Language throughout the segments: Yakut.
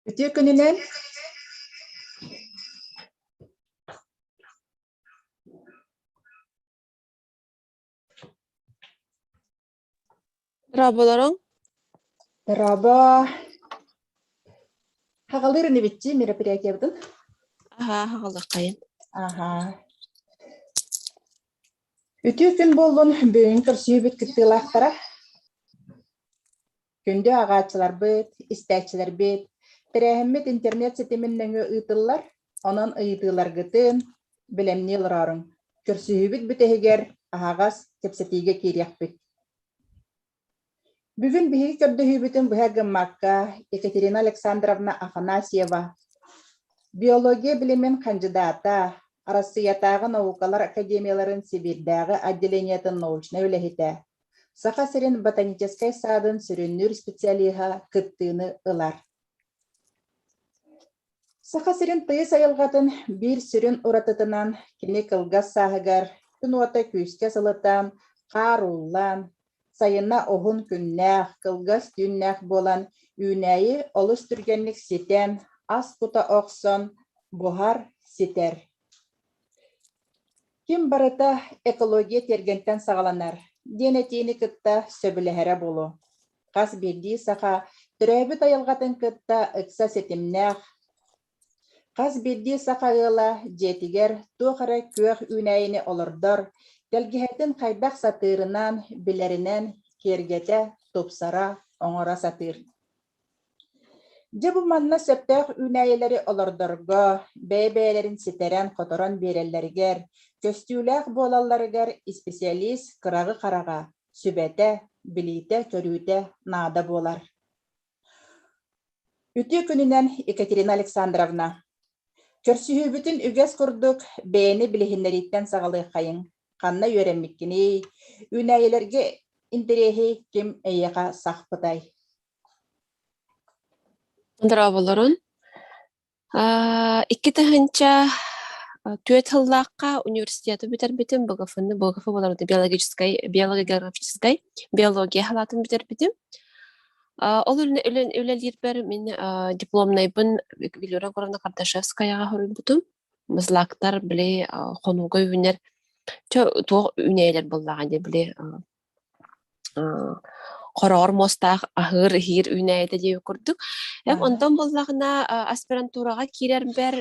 Үтүө күнүнэн! Дорооболоруҥ. Дорообо. Хаҕалыыр инибитчи мероприятиебытын? Аһаа, хаҕалыаххайын. Аһаа. Үтүө күн буоллун бүгүн көрсүһүүбүт кыттыылаахтара. Күндү ааҕааччыларбыт, истээччилэрбит, тэрээһиммит интернет ситимин нөҥүө ыытыллар, онон ыйытыыларгытын бэлэмнии олорооруҥ. Көрсүһүүбүт бүтэһигэр аһаҕас кэпсэтиигэ киириэхпит. Бүгүн биһиги көрдөһүүбүтүн быһа гыммакка Екатерина Александровна Афанасьева, биология билимин хандьыдаата, Арассыыйатааҕы наукалар академияларын Сибиирдээҕи отделениетын научнай үлэһитэ, Саха сирин ботаническай саадын сүрүннүүр специалиһа кыттыыны ылар. Саха сирин тыйыс айылҕатын биир сүрүн уратытынан кини кылгас сааһыгар күн уота күүскэ сылытан, хаар ууллан, сайына уһун күннээх, кылгас түүннээх буолан үүнээйи олус түргэнник ситэн, ас кута охсон, буһар, ситэр. Ким барыта экология тиэргэнтэн саҕаланар диэн этиини кытта сөбүлэһэрэ буолуо. Хас биирдии саха төрөөбүт айылҕатын кытта ыкса ситимнээх, хас биирдии саха ыала дьиэтигэр туох эрэ күөх үүнээйини олордор, тэлгэһэтин хайдах сатыырынан, билэринэн киэргэтэ, тупсара, оҥоро сатыыр. Дьэ бу манна сөптөөх үүнээйилэри олордорго, бэйэ-бэйэлэрин ситэрэн-хоторон биэрэллэригэр, көстүүлээх буолалларыгар исписэлиис кыраҕы хараҕа, сүбэтэ, билиитэ-көрүүтэ наада буолар. Үтүө күнүнэн, Екатерина Александровна! Көрсүһүүбүтүн үгэс курдук бэйэни билиһиннэрииттэн саҕалыаххайыҥ. Ханна үөрэммиккиний, үүнээйилэргэ интэриэһи ким эйиэхэ сахпытай? Дорооболорун. 2004 сыллаахха университеты бүтэрбитим, БГФ-ны, БГФ буолар биологическай, биологогеографическай, биология салаатын бүтэрбитим. Ол үлэлиирбэр мин дипломнайбын Вилюра Егоровна Кардашевскаяҕа суруйбутум. Злактар били хонууга үүнэр туох үүнээйилэр буоллаҕа дии били хороҕор муостаах аһыыр-иһиир үүнээйитэ диэбит курдук. Онтон буоллаҕына аспирантураҕа киирэрбэр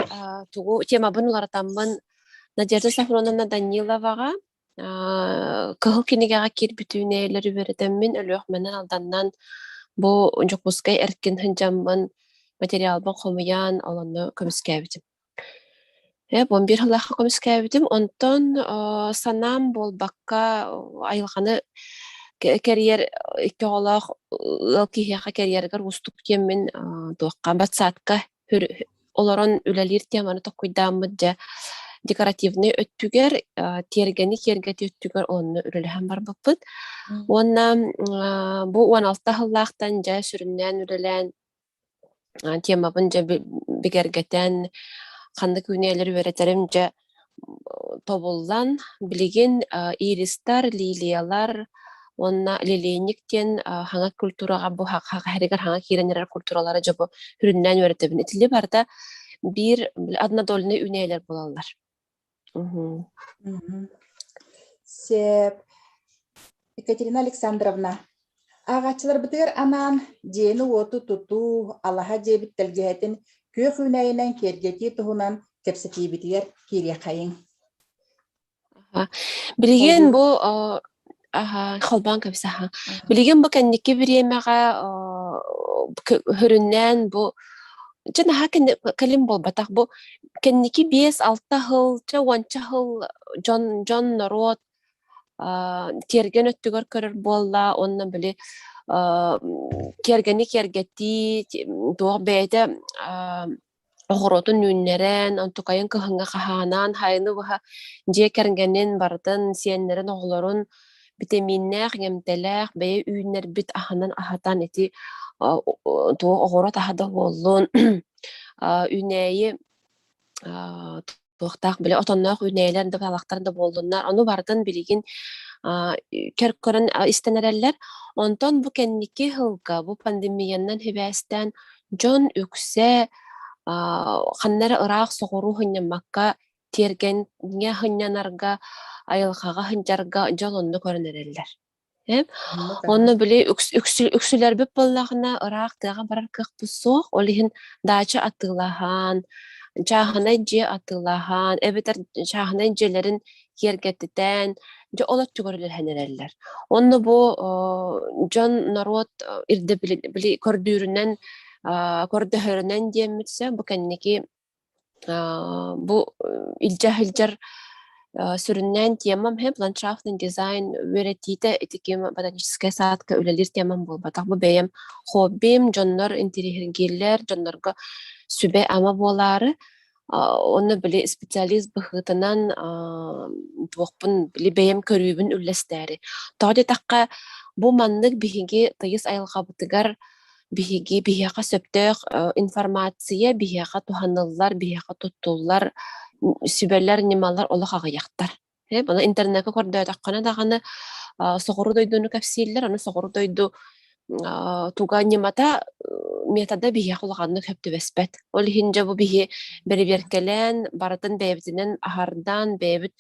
тугу темабын уларытаммын Надежда Сафроновна Даниловаҕа Кыһыл кинигэҕэ киирбит үүнээйилэри үөрэтэммин, Өлүөхүмэнэн, Алданынан бу Дьокуускай эркин сылдьаммын материалбын хомуйан, ол онно көмүскээбитим. 11 сыллаахха көмүскээбитим. Онтон санаам буолбакка айылҕаны кэрийэр икки оҕолоох ыал киһиэхэ кэрийэригэр уустук диэммин туохха батсаатка олорон үлэлиир теманы толкуйдааммыт дьэ декоративнай өттүгэр тиэргэни киэргэтии өттүгэр онно үлэлэһэн барбыппыт. Уонна бу 16 сыллаахтан дьэ сүрүннээн үлэлээн темабын дьэ бигэргэтэн ханнык үүнээлэри үөрэтэрим дьэ тобуллан билигин иристар, лилиялар уонна лилейник диэн хаҥа культураҕа бу һэригэр хаҥа киирэн эрэр культуралары дьэ бу сүрүннээн үөрэтэбин. Итили барыта биир однодольнай үүнээйилэр буолаллар. Сөп. Екатерина Александровна, ааҕааччыларбытыгар анаан дьиэни-уоту тутуу, алаһа дьиэбит тэлгэһэтин күөх үүнээйинэн киэргэтии туһунан кэпсэтиибитигэр киириэххэйиҥ. Билигин бу холбоон кэбис аха. Билигин бу кэнники бириэмэҕэ хөрүннээн бу чэ наһаа кэлин буолбатах бу кэнники 5-6 сыл чэ уонча сыл дьон дьон норуот тиэргэн өттүгэр көрөр буолла уонна били киэргэни киэргэтии туох бэйэтэ оҕуруотун үүннэрэн, онтукайын кыһыҥҥа хаһаанан, сайыны быһа дьиэ кэргэнин барытын, сиэннэрин, оҕолорун битэмииннээх, иҥэмтэлээх, бэйэ үүннэрбит аһынан аһатан ити туох оҕуруот аһа да буоллун, үүнээйи туохтаах били отонноох үүнээйилэр да талахтар да буоллуннар, ону барытын билигин. Көрөн истэн эрэллэр. Онтон бу кэнники сылга бу пандемиянан сибээстээн дьон үксэ ханна эрэ ыраах соҕуруу сынньаммакка тиэргэҥҥэ сынньанарга, айылҕаҕа сылдьарга дьол онно көрөн эрэллэр. Онно били үксүлэрбит буоллаҕына ыраах тыаҕа барар кыахпыт суох, ол иһин даача атыылаһан, чааһынай дьиэ атыылаһан эбэтэр чааһынай дьиэлэрин киэргэтитэн, дьэ ол өттүгэр үлэлэһэн эрэллэр. Онно бу дьон норуот ирдэбили били көрдүүрүнэн көрдөһөрүнэн диэммит сөп, бу кэнники Бу илдьэ сылдьар сүрүннээн темам иһин ландшафтный дизайн үөрэтиитэ ити ким ботаническай саадка үлэлиир темам буолбатах. Бу бэйэм хоббим, дьоннор интэриэһиргииллэр, дьоннорго сүбэ-ама буолаары. Онно били специалист быһыытынан туохпун били бэйэм көрүүбүн үллэстээри. Тоҕо диэтэххэ, бу маннык биһиги тыйыс айылҕабытыгар биһиги биһиэхэ сөптөөх информация биһиэхэ туһаныллар, биһиэхэ туттуллар сүбэлэр, ньымалар олох аҕыйахтар. Ону интернеккэ көрдөөтөххүнэ даҕаны соҕуруу дойдуну кэпсииллэр, аны соҕуруу дойду туга ньымата метода биһиэхэ улаханнык сөп түбэспэт. Ол иһин дьэ бу биһи бэрэбиэркэлээн, барытын бэйэбитинэн аһардан, бэйэбит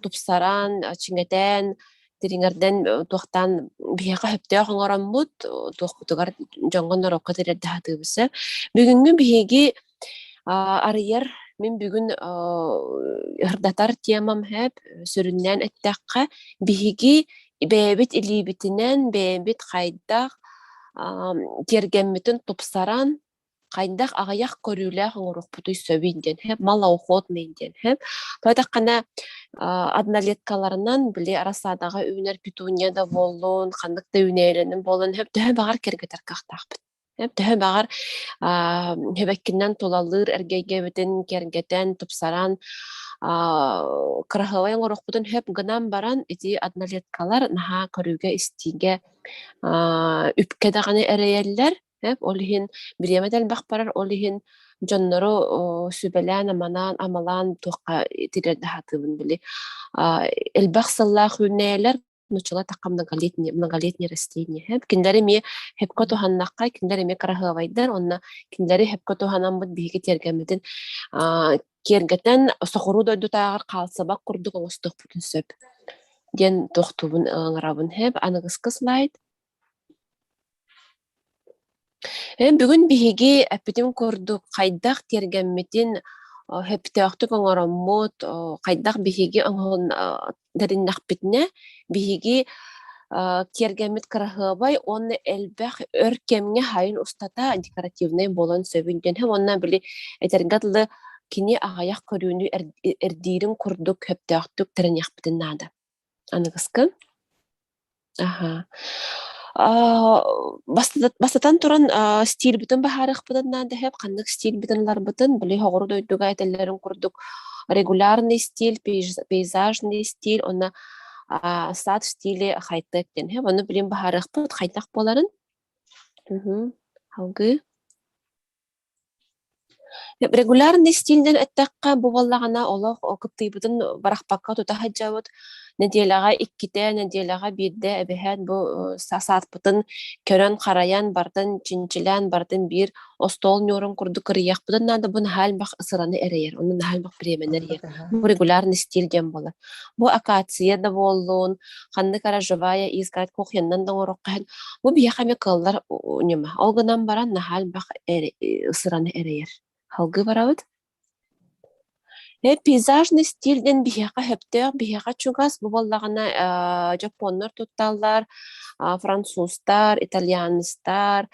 тупсаран, чиҥэтэн, дириҥэрдэн туохтаан биһиэхэ сөптөөх оҥороммут туохпутугар дьоҥҥо норуокка тириэрдэ сатыыбыт сөп. Бүгүҥҥү биһиги арыйар мин бүгүн ырдатар темам сөп сүрүннээн эттэххэ биһиги бэйэбит илиибитинэн бэйэбит хайдах тиэргэммитин тупсаран хайдах аҕыйах көрүүлээх оҥоруохпутуй сөбүй диэн һэп малоохотный диэн һэп Тоҕо однолеткаларынан били рассадаҕа үүнэр петуния да буоллун ханнык да үүнээйилэринэн буоллун һэп төһө баҕар кэргэтэр кыахтаахпыт һэп төһө баҕар һэбэккинэн тулалыыр эргэйгэбитин кэргэтэн тупсаран кыраһыабай оҥоруохпутун һэп гынан баран ити однолеткалар наһаа көрүүгэ-истиигэ үпкэ даҕаны эрэйэллэр. Ол иһин бириэмэ да элбэх барар, ол иһин дьоннору сүбэлээн, аманаан, амалаан туохха тириэрдэ сатыыбын били. Элбэх сыллаах үүнээйилэр нуччалар тахха многолетние, многолетние растения. Кинилэри эмиэ сөпкө туһаннахха, кинилэр эмиэ кыраһыабайдар, онно кинилэри сөпкө туһанаммыт биһиги тиэргэммитин киэргэтэн соҕуруу дойдутааҕар хаалсыбат курдук оҥостуохпутун сөп диэн туохтуубун ыҥырабын. Аныгыскы слайд. Бүгүн биһиги эппитим курдук хайдах тиэргэммитин сөптөөхтүк оҥороммут, хайдах биһиги оҥоһун тэриннэхпитинэ, биһиги тиэргэммит кыраһыабай уонна элбэх өр кэмҥэ сайын устата декоративнай буолан сөбүн диэн уонна били этэргэ дылы кини аҕыйах көрүүнү эрдиирин курдук сөптөөхтүк тэриниэхпитин наада. Аныгыскы. Аһаа. Бастатан туран, стильбитин быһаарыахпытын наада сөп. Ханнык стильбитин ыларбытын, били соҕуруу дойдуга этэллэрин курдук регулярный стиль, пейзажный стиль уонна сад в стиле хай-тек диэн сөп. Ону билин быһаарыахпыт хайдах буоларын. Салгыы. Регулярный стилинэн эттэххэ, бу буоллаҕына олох кыптыйбытын барахпакка тута сылдьабыт. Нэдиэлэҕэ иккитэ, нэдиэлэҕэ биирдэ эбэһээт бу саатпытын көрөн-харайан, барытын чинчилээн, барытын биир остуол ньуурун курдук кырыйыахпытын наада. Бу наһаа элбэх сыраны эрэйэр, онно наһаа элбэх бириэмэни эрэйэр. Бу регулярный стиль диэн буолар. Бу акация да буоллун, ханнык эрэ живая изгородь кухнянан да оҥоруохха иһин, бу биһиэхэ эмиэ кыаллар ньыма. Ол гынан баран наһаа элбэх сыраны эрэйэр. Салгыы барабыт. Пейзажный стиль диэн биһиэхэ сөптөөх, биһиэхэ чугас. Бу буоллаҕына дьоппуоннар тутталлар, французтар, итальянецтар,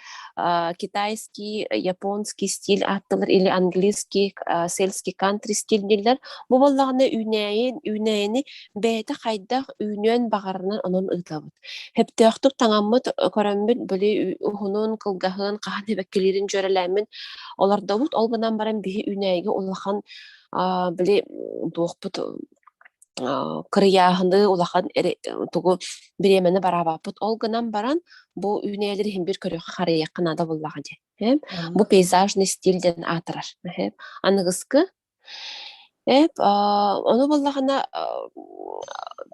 китайский, японский стиль ааттыылар или английский, сельский кантри стиль дииллэр. Бу буоллаҕына үүнээйи, үүнээйини бэйэтэ хайдах үүнүөн баҕарынан онон ыытабыт. Сөптөөхтүк таҥаммыт, көрөммүт, били уһунун, кылгаһын, хаһан эбэккилиирин дьүөрэлээммин олордобут. Ол гынан баран биһи үүнээйигэ улахан били туохпут кырыйааһыны улахан тугу бириэмэни бараабаппыт. Ол гынан баран бу үүнээйилэр иһин бир көрүөххэ харыйыахха наада буоллаҕа дии. Бу пейзажный стиль диэн аатырар. Аныгыскы Эп, ону буоллаҕына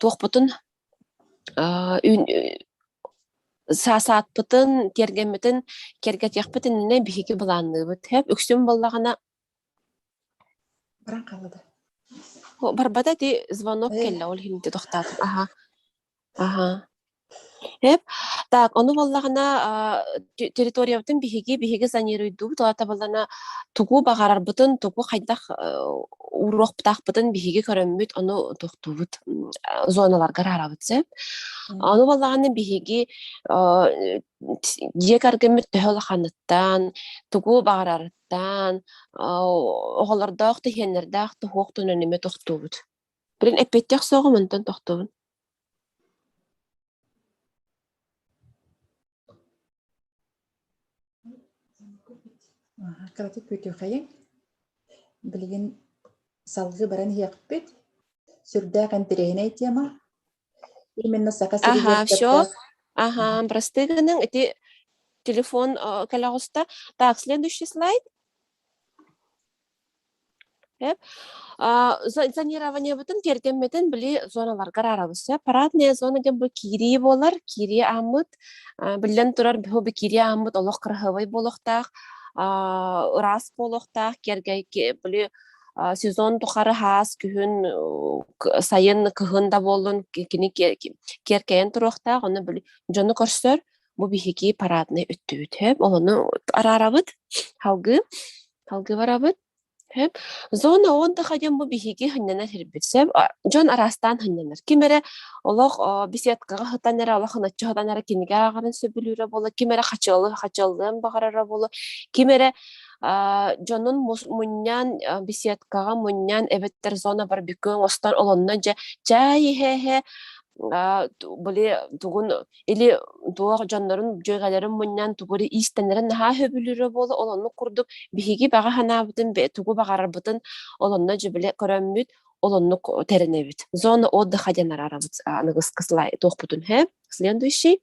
туохпутун Саатпытын, тиэргэммитин киэргэтиэхпит иннинэ биһиги былаанныыбыт. Сөп үксүн буоллаҕына Баран хаалла да? Барбата ити звонок Э. кэллэ, ол иһин ити тохтоотум. Аха. Аха. Эп. Так, ону буоллаҕына территориябытын биһиги биһиги санируйдуубут, ол аата буоллаҕына тугу баҕарарбытын, тугу хайдах ууруохтаахпытын биһиги көрөммүт, ону тохтуубут, зоналарга араарабыт сөп. Ону буоллаҕына биһиги дьиэ кэргэммит төһө улаханыттан, тугу баҕарарыттан, оҕолордоох да иһиэннэрдээх да суох да эмиэ тохтуубут. Билин эппиэттиэх суоҕум, онтон тохтуубун. Кыратык күүтүөхэйиҥ. Билигин салгыы баран иһиэхпит. Сүрдээх интэриэһинэй тема. Именно Саха сиригэр Ага, всё. сөптөөх. Ага, просты гының ити телефон кэлэ оҕуста. Так, следующий слайд. Зонированиебытын тиэргэммитин били зоналарга араарабыт сөп. Парадная зона диэн бу киирии буолар, киирии ааммыт, биллэн турар, бу киирии ааммыт олох кыраһыабай буолуохтаах, ыраас буолуохтаах, киэргэй били сезон тухары хаас күһүн, сайын, кыһын да буоллун кини киэркэйэн туруохтаах, ону били дьону көрсөр, бу биһиги параднай өттүбүт сөп. Ону араарабыт, салгыы, салгыы барабыт. Сөп. Зона отдыха диэн бу биһиги сынньанар сирбит. Сөп. Дьон араастаан сынньанар. Ким эрэ олох беседкаҕа сытан эрэ, олох ыноччу сытан эрэ кинигэ ааҕарын сөбүлүүрэ буолуо, ким эрэ хачыалы хачыаллыан баҕарара буолуо, ким эрэ дьонун мунньан беседкаҕа мунньан эбэтэр зона барбекю оҥостон олонно дьэ чаай иһэ-иһэ били тугун или туох дьоннорун дьүөгэлэрин мунньан тугу эрэ иистэнэрин наһаа сөбүлүүрэ буолуо, ол оннук курдук биһиги баҕа санаабытын тугу баҕарарбытын ол онно дьэ көрөммүт, ол оннук тэринэбит. Зона отдыха диэн араарабыт аныгыскы слайд туохпутун һэ. Следующий.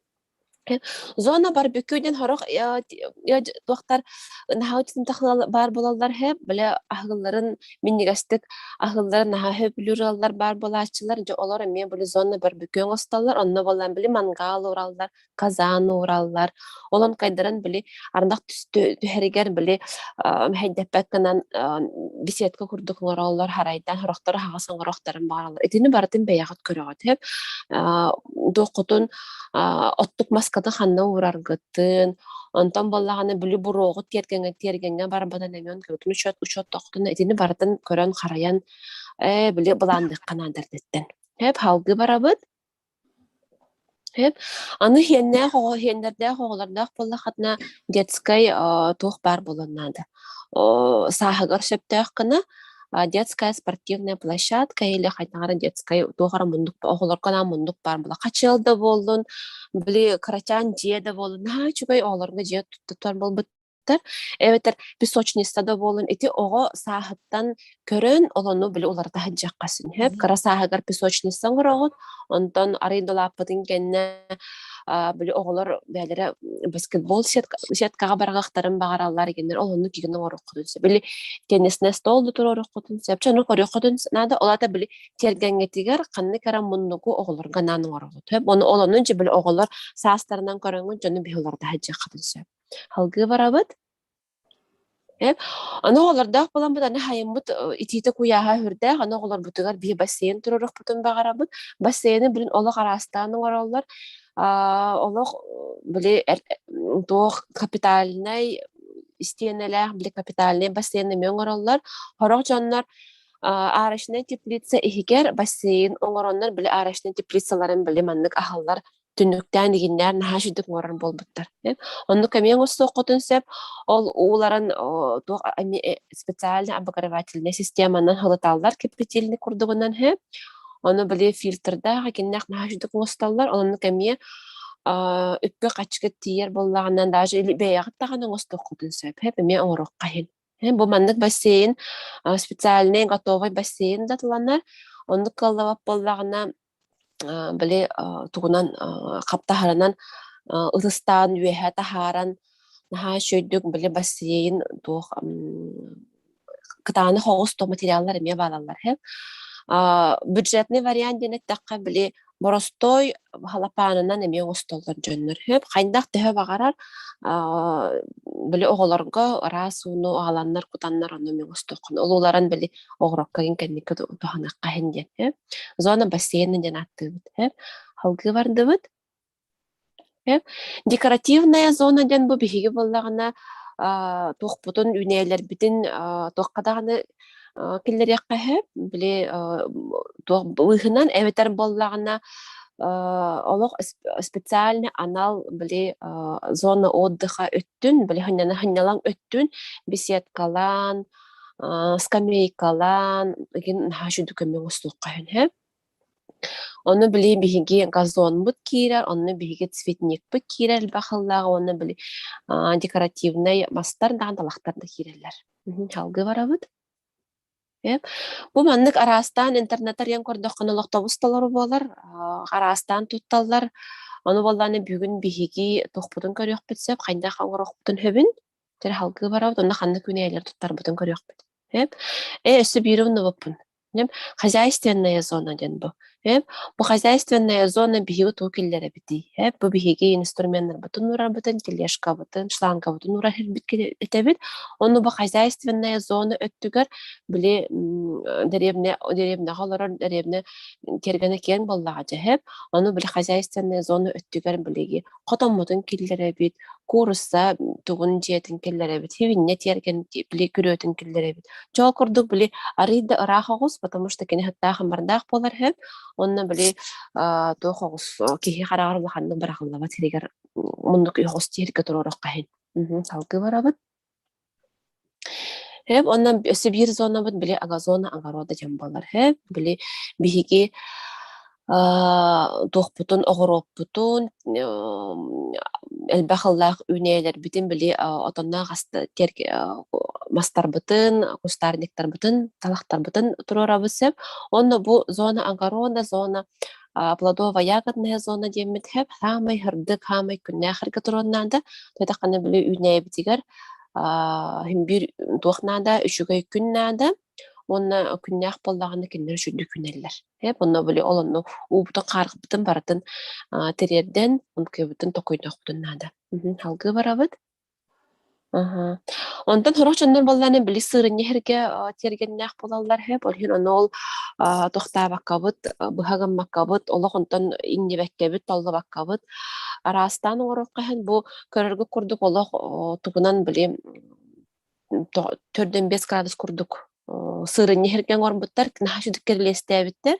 Зона барбекю диэн сорох туохтар наһаа баар буолаллар һэ, бile аһылларын минньигэстик аһыыллара наһаа сөбүлүүр ыаллар баар буолааччылар, дьэ олор эмиэ били зона барбекю оҥостоллор, онно буолан били мангал уураллар, казан уураллар. Ол онкайдаран били ардах түһэригэр били мэһэйдэппэт гынан беседка курдук оҥороллор, харайдан сорохторо аһаҕас оҥоруохтарын баҕараллар. Итини барытын бэйэҕит көрөҕүт сөп. Туоххутун оттук маскатын ханна уураргытын, Онтон буоллаҕына били буруоҕут тиэргэҥҥэ тиэргэҥҥэ барбытын эмиэ көрүтүн учуот учуоттааххытына итини барытын көрөн-харайан ээ били былаанныахха наада эрдэттэн. Сөп салгыы барабыт. Сөп. Аны иһиэннээх оҕо иһиэннэрдээх оҕолордоох буоллаххытына детскай туох баар буолуон наада. Сааһыгар сөптөөх гына детская спортивная площадка или хайдах эрэ детскай туох эрэ муннук оҕолорго анаан муннук баар буолла хачыал да буоллун били кырачаан дьиэ да буоллун наһаа үчүгэй оҕолорго дьиэ туттар буолбуттар эбэтэр песочница да буоллун ити оҕо сааһыттан көрөн олону били уларыта сылдьыахха сөп кыра сааһыгар песочница оҥороҕут онтон арый долааппытын кэннэ били оҕолор бэйэлэрэ баскетбол сеткаҕа барҕахтарын баҕараллар игиннэр ол оннук игин оҥоруоххутун сөп били теннисный стол да туруоруоххутун сөп чэ ону көрүөххүтүн наада ол аата били тиэргэҥҥитигэр ханнык эрэ муннугу оҕолорго анаан оҥороҕут сөп ону ол онон дьэ били оҕолор саастарынан көрөҥҥүт дьону биһи олордо сылдьыаххытын сөп салгыы барабыт Аны оҕолордоох буоламмыт, аны хайыммыт итиитэ куйааһа сүрдээх, аны оҕолорбутугар биир бассейн туруоруохпутун баҕарабыт. Бассейны билин олох араастаан оҥороллор. Олох били туох капитальнай истиэнэлээх, били капитальнай бассейн эмиэ оҥороллор. Сорох дьоннор арочнай теплица иһигэр бассейн оҥороннор, били арочнай теплицаларын били маннык аһаллар түннүктээн игиннээн наһаа үчүгдүк оҥорор буолбуттар. Оннук эмиэ оҥостуоххутун сөп. Ол ууларын туох эмиэ специальный обогревательная системанан халыталлар кипятильник курдугунан сөп. Ону били фильтрдаах икиннээх наһаа үчүгдүк оҥостоллор. Оннук эмиэ үпкэ-хаччыга тиийэр буоллаҕына даже бэйэҕит даҕаны оҥостуоххутун сөп. Эмиэ оҥоруохха иһин. Бу маннык бассейн специальный готовый бассейн да тыланар. Оннук кыаллыбат буоллаҕына били тугунан хаптаһарынан ытыстаан үөһэ таһааран наһаа үчүгэйдик били бассейн туох кытаанах оҕус то материаллар эмиэ баалаллар һэ бюджетный вариант диэн эттэххэ били Боростуой халапаанынан эмиэ оҥостоллор дьоннор сөп. Хайдах төһө баҕарар били оҕолорго ыраас ууну аҕаланнар кутаннар онно эмиэ оҥостуоххун. Улууларын били оҕурокко кэнникки туһаныахха иһин диэн сөп. Зона бассейна диэн ааттыыбыт сөп. Салгыы бардыбыт. Декоративная зона диэн бу биһиги буоллаҕына туохпутун үүнээйилэрбитин туохха даҕаны киллэриэххэ сөп. Били туох быыһынан эбэтэр буоллаҕына олох специальный анал били зона отдыха өттүн били сынньалаҥ өттүн беседкалаан, скамейкалаан игин наһаа үчүгэй көмө оҥостуохха сөп. Ону били биһиги газонмут киирэр, онно биһиги цветникпыт киирэр элбэх сыллааҕы уонна били декоративнай мастар даҕаны талахтар да киирэллэр. Салгыы барабыт. Бу маннык араастаан интернет арыйан көрдөххүнэ олохтобус толору буолар, араастаан тутталлар. Ону буоллаҕына бүгүн биһиги туохпутун көрүөхпүт сөп, хайдах оҥоруохпутун сөбүн. Дьэ салгыы барабыт, онно ханнык үүнээйилэри туттарбытын көрүөхпүт. Ээ, өссө биири умнубуппун. Хозяйственная зона диэн бу. Бу хозяйственная зона биһиги тугу киллэрэбитий? Бу биһиги инструменнарбытын уурарбытын, тележкабытын, шлангабытын уурар этэбит. Ону бу хозяйственная зона өттүгэр били дэриэбинэ дэриэбинэҕэ олорор дэриэбинэ тиэргэнэ киэҥ буоллаҕа дьэ. Ону били хозяйственная зона өттүгэр билиги хотоммутун киллэрэбит, куурусса тугун дьиэтин киллэрэбит, сибинньэ тиэргэн били күрүөтүн киллэрэбит. Чол курдук били арыый да ыраах оҕус, потому что кини сыттаах ымардаах буолар үһү. Онно били туох оҕус киһи хараҕар улаханнык быраҕыллыбат сиригэр муннук оҕус тиэргэ туруорухха иһин. Салгыы барабыт. Хэп, онно өссө биир зонабыт били агазона огорода диэн буолар. Хэп, били биһиги туохпутун, оҕуруоппутун, элбэх ыллаах үүнээйилэрбитин били отонноох мастарбытын, кустарниктарбытын, талахтарбытын туруорабыт сөп. Онно бу зона огорода, зона плодово-ягодная зона диэммит хэп саамай сырдык, саамай күннээх сиргэ туруон наада. Төтөххөнө били үүнээйибитигэр биир туох наада, үчүгэй күн наада уонна күннээх буоллаҕына кинилэр үчүгдүк үүнэллэр. Эп онно били ол онно уубутун хаарбытын барытын тириэрдэн, онкуйбутун токуйдуохпутун наада. Салгыы барабыт. Аһа. Онтон сорох дьоннор буоллаҕына били сыырынньа иһэргэ тиэргэннээх буолаллар үһү. Ол иһин ону ол тохтообоккобут, быһа гыммаккабыт, олох онтон иҥнибэккэбит, толлубаккабыт араастаан оҥоруохха иһин бу көрөргүт курдук олох тугунан били 4-5 градус курдук сыырынньа иһэргэ оҥорбуттар, наһаа үчүгдүк кирилиэстээбиттэр.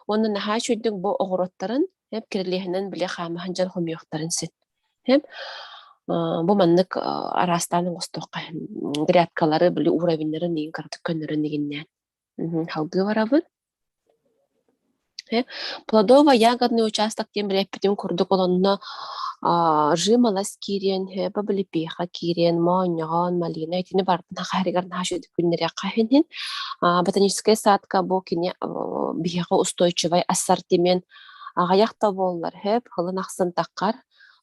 Уонна наһаа үчүгдүк бу оҕуруоттарын эп кирилиэһинэн били хаама сылдьан хомуйуохтарын син. Эп бу маннык араастаан оҥостуохха грядкалары били уровеннарын игин кыратык көннөрөн игиннээн. Салгыы барабыт. Плодово-ягодный участок диэн билэппитим курдук олонно жимолость киириэн, баблипиха киириэн, моонньоҕон, малина итини барытын хаһарыгар наһаа үчүгэй күннэриэххэ иһин. Ботаническай садка бу кини биһиэхэ устойчивай ассортимент аҕыйах да буоллар сөп, сылын ахсын таххар.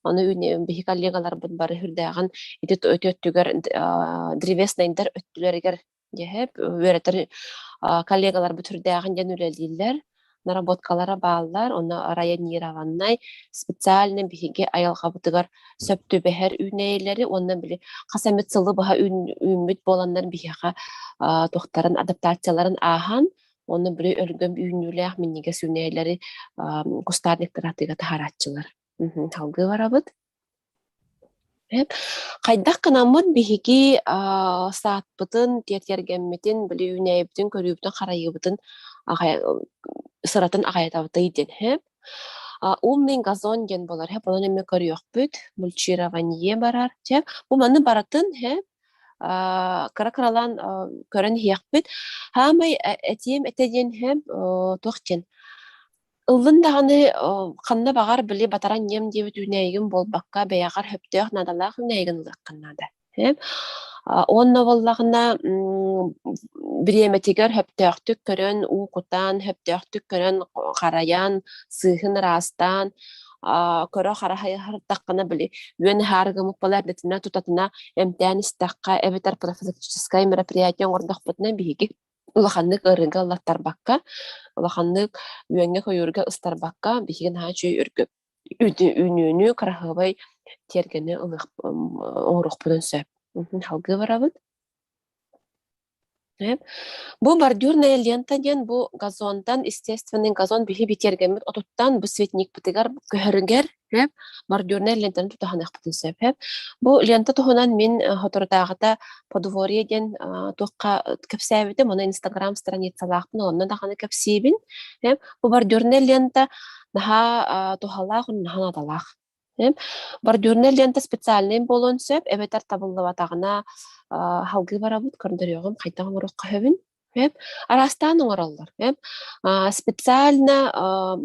Ону биһи коллегаларбыт бары сүрдээҕин ити өттүгэр древеснайдар өттүлэригэр Дьэһэп үөрэтэр коллегаларбыт сүрдээҕин диэн үлэлииллэр, наработкалара бааллар, онно районированнай, специально биһиги айылҕабытыгар сөп түбэһэр үүнээйилэри уонна били хас эмит сылы быһа үүммүт буоланнар биһиэхэ туохтарын адаптацияларын ааһан, онно били өлгөм үүнүүлээх минньигэс үүнээйилэри кустарниктар атыыга таһаарааччылар. Салгыы барабыт. Хайдах гынаммыт биһиги саатпытын, тиэргэммитин, били үүнээйибитин, көрүүбүтүн-харайыыбытын сыратын аҕайатабытый диэн һэп. Умный газон диэн буолар һэп, онон эмиэ көрүөхпүт, мульчирование барар чэ. Бу маны барытын һэп кыра-кыралаан көрөн иһиэхпит. Хаамай этиэм этэ диэн һэп туох диэн Ыллын даҕаны ханна баҕар били батаран ньиэм диэбит үүнээйигин буолбакка, бэйэҕэр сөптөөх наадалаах үүнээйигин ылыаххын наада. Уонна буоллаҕына бириэмэтигэр сөптөөхтүк көрөн, уу кутан, сөптөөхтүк көрөн харайан, сыыһын ыраастаан, көрө-хара хайыһардаххына били үөн ыһаарыгымыт буолар эрдэтинэ тутатына эмтээн истэххэ эбэтэр профилактическай мероприятие оҥордохпутуна биһиги. Улаханнык ыарыыга ыллаттарбакка, улаханнык үөҥҥэ-көйүүргэ ыстарбакка, биһиги наһаа үчүгэй үргү үүнүүнү, кыраһыабай тиэргэни ылыах оҥоруохпутун сөп. Салгыы барабыт. Бу бордюрная лента диэн бу газонтан, естественный газон биһи битиэргэммит отуттан бу цветникпытыгар көһөрүгэр бордюрная лентаны тутаһыныахпытын сөп. Бу лента туһунан мин соторутааҕыта подворье диэн туохха кэпсээбитим, ону Инстаграм страницалаахпын, онно даҕаны кэпсиибин. Бу бордюрная лента наһаа туһалаах, наһаа наадалаах. Бордюрнай лента специальнай буолуон сөп, эбэтэр табыллыбатаҕына салгыы барабыт, көрдөрүөҕүм, хайдах оҥоруохха сөбүн. Араастаан оҥороллор. Специально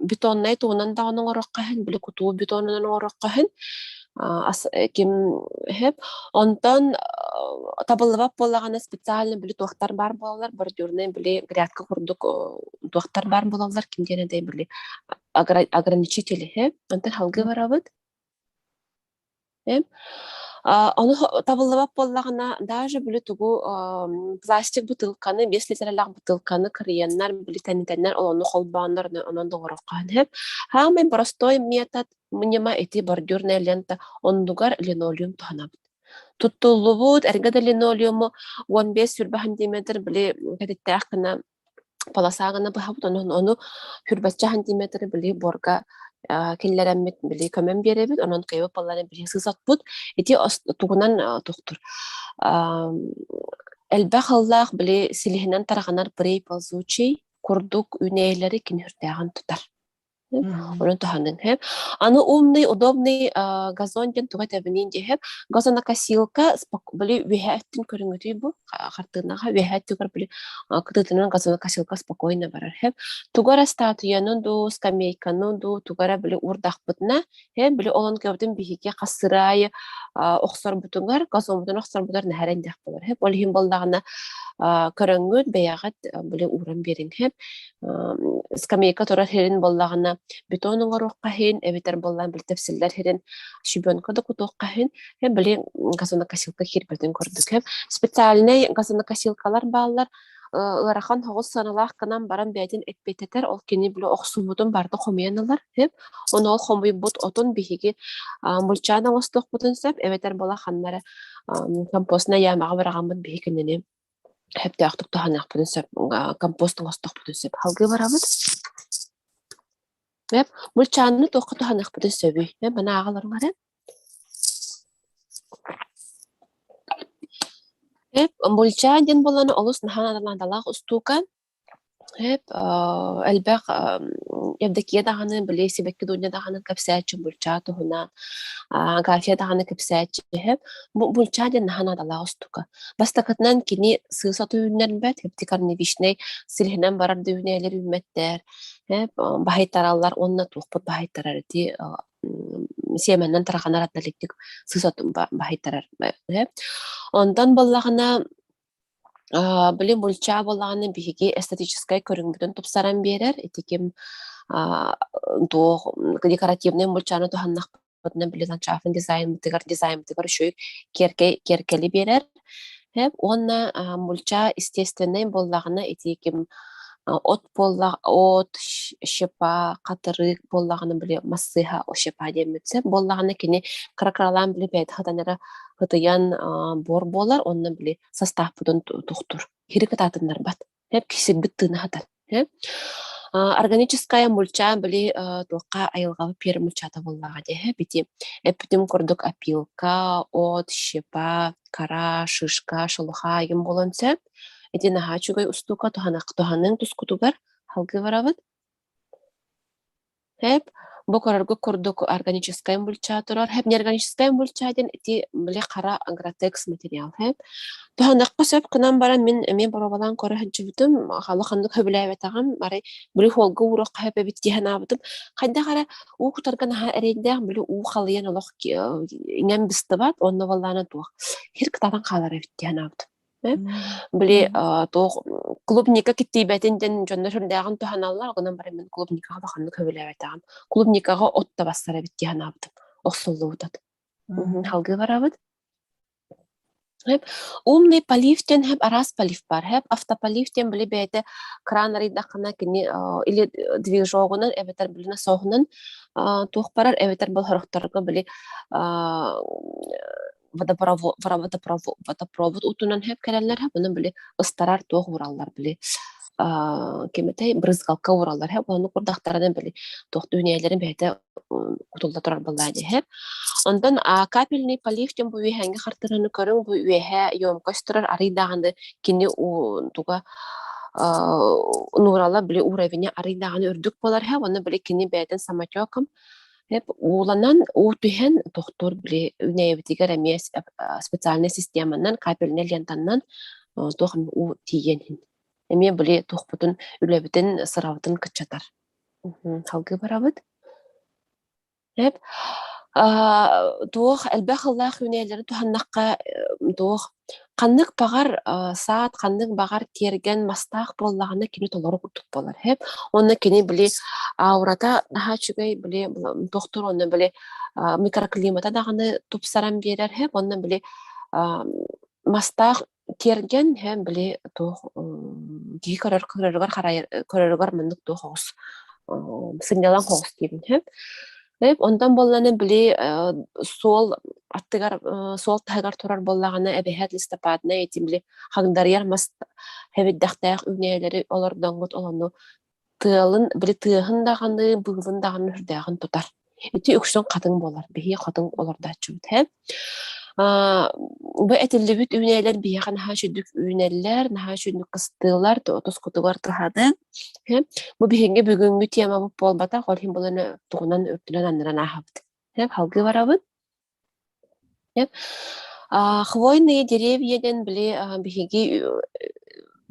бетоннай тугунан даҕаны оҥоруохха иһин, били кутуу бетонунан оҥоруохха иһин ким Онтон табыллыбат буоллаҕына специально били туохтар баар буолаллар, бордюрнай били грядка курдук туохтар баар буолаллар, ким диэн этэй били ограничители онтон салгыы барабыт. Ону табыллыбат буоллаҕына, даже били тугу пластик бутылканы, 5 литрэлээх бутылканы кырыйаннар, били тэнитэннэр, ону холбооннор, онон доҕороххо сөп. Самый простой метод ньыма ити бордюрная лента оннугар линолеум туһанабыт. Туттуллубут эргэ да линолеуму 15-20 сантиметр били кэтиттээх гына полоса гына быһабыт, онон ону хүрбэччэ сантиметры били буорга киллэрэммит били көмөн биэрэбит, онон кыйбыт балларын били сыысаппыт. Ити тугунан тохтур. Элбэх ыллаах били силиһинэн тарҕанар прей ползучий курдук үүнээйилэри кини хүрдээҕин тутар. Онон туһаныҥ һэп. Аны умный, удобный газон диэн туга тэбиниин диэһэп. Газонокосилка били үөһээ өттүн көрүҥүтүй бу хартыынаҕа үөһээ өттүгэр били кытыытынан газонокосилка спокойно барар һэп. Тугу эрэ статуяны дуу, скамейканы дуу, тугу эрэ били уурдахпытына, һэп били олон көбүтүн биһиги хас сыраайы охсорбутугар, газоммутун охсорбутугар нэһэрэн диэх буолар һэп. Ол иһин буоллаҕына көрөҥҥүт бэйэҕит били ууран биэриҥ һэп. Скамейка турар сирин буоллаҕына бетон оҥоруохха иһин, эбэтэр буоллаан били тэпсиллэр сирин щебенка да кутуохха иһин, били газонокосилка киирбэтин курдук. Специальнай газонокосилкалар бааллар, ыарахан соҕус сыаналаах гынан баран бэйэтин эппиэтэтэр, ол кини били охсубутун барыта хомуйан ылар. Ону ол хомуйбут отун биһиги мульчаан оҥостуохпутун сөп, эбэтэр буола ханна эрэ компостнай ямаҕа быраҕаммыт биһи кинини сөптөөхтүк туһаныахпытын сөп, компост оҥостуохпутун сөп. Салгыы барабыт. Эп, мульчааны туохха туһаныахпытын сөбүй? Э, маны ааҕаларым эрэ. Эп, мульчаан диэн буоллаҕына олус наһаа наадалаах устуука. Эп, элбэх Евдокия даҕаны, били Сибэкки Дуня даҕаны кэпсээччи булчаа туһунан, Агафья даҕаны кэпсээччи иһэ. Бу булчаа диэн наһаа наадалаах устука. Бастакытынан кини сыыс оту үүннэрбэт, корневищнай силиһинэн барар да үүнээлэр үүммэттэр, баһыйтараллар уонна туохпут баһыйтарар ити сиэмэннэн тарҕанар однолетник сыыс отун баһыйтарар. Онтон буоллаҕына Били мульча буоллаҕына биһиги эстетическай көрүҥмүтүн тупсаран биэрэр. Ити ким туох декоративнай мульчаны туһаннахпытына били ландшафтын дизайнмытыгар дизайммытыгар үчүгэй киэркэй киэркэли биэрэр. Уонна мульча естественнэй буоллаҕына ити ким от буоллах от, щепа, хатырык буоллаҕына били массыыһа щепа диэммит сөп буоллаҕына кини кыра-кыралаан били бэйэтэ сытан эрэ ытыйан буор буолар уонна били састааппытын тухтур. Хири кытаатыннарбат. Хеп кисирбит тыына хатар. Органическая мульча били туохха айылҕабыт пиэр мульчата буоллаҕа дии бити эппитим курдук опилка, от, щепа, кора, шишка, шелуха игин буолан сөп. Ити наһаа үчүгэй устуука туһаныҥ тускутугар салгыы барабыт. Хэп, бу көрөргө курдук органическай мульча турар. Хэп, неорганическай мульча диэн ити били хара агротекс материал. Хэп. Туһаныахха сөп гынан баран мин эмиэ боруобалаан көрө сылдьыбытым, улаханнык сөбүлээбэтэҕим. Арай били хуолга ууруохха сөп эбит дии санаабытым. Хайдах эрэ уу кутарга наһаа эрэйдээх, били уу халыйан олох иҥэн быстыбат, уонна буоллаҕына туох сир кытаатан хаалар эбит дии санаабытым. Били туох клубника киттийбэтин диэн дьоннор сүрдээҕин туһаналлар, онон баран мин клубникаҕа улаханнык сөбүлээбэтэҕим. Клубникаҕа от да бассар эбит дии санаабытым. Охсуллубут от. Салгыы барабыт. Хэп умный полив диэн хэп араас полив баар. Хэп автополив диэн били бэйэтэ кран арыйдаххына кини или движогунан эбэтэр били насоһунан туох барар эбэтэр был сорохторго били водопровод водопровод утунан хэп кэлэллэр хэп онон били ыстарар туох уураллар били ким этэй брызгалка уураллар хэп ону курдахтарынан били туох үүнээйилэрин бэйэтэ кутулла турар буоллаа дии Онтон капельный полив диэн бу үөһээҥҥи хартыынаны көрүҥ, бу үөһээ емкость турар арый даҕаны кини туга нуурала били уровеня арый даҕаны үрдүк буолар һэ уонна били кини бэйэтин самотеком ууланан уу түһэн тохтуур били үүнээйибитигэр эмиэ специальный системанан капельнай лентаннан туох уу тиийэн иһин эмиэ били туохпутун үлэбитин сырабытын кыччатар. Салгыы барабыт. Эп туох элбэх ыллаах үүнээлэри туһаннахха туох ханнык баҕар саат, ханнык баҕар тиэргэн мастаах буоллаҕына кини толору курдук буолар. Эп уонна кини били аурата наһаа үчүгэй били туохтуур онно били микроклимата даҕаны тупсаран биэрэр эп уонна били мастаах тиэргэн һэ били туох киһи көрөр көрөрүгэр харайар көрөрүгэр маннык туох оҕус сынньалаҥ оҕус диибин һэ. Онтон буоллаҕына били суол аттыгар суол таһыгар турар буоллаҕына эбэһээт листопаднай этим били хагдарыйар мас хэбирдэхтээх үүнээйилэри олордоҥҥут олону тыалын били тыаһын даҕаны быылын даҕаны үрдээҕин тутар. Ити үксүн хатыҥ буолар. Биһиги хатыҥ олордооччубут һэ. Бу этиллибит үүнээлэр биһиэхэ наһаа үчүгдүк үүнэллэр, наһаа үчүгдүк кыстыыллар, тускутугар туһаны. Бу биһиги бүгүҥҥү темабыт буолбатах, ол иһин буланы тугунан үрдүнэн аннынан ааһабыт. Салгыы барабыт. Хвойные деревья диэн били биһиги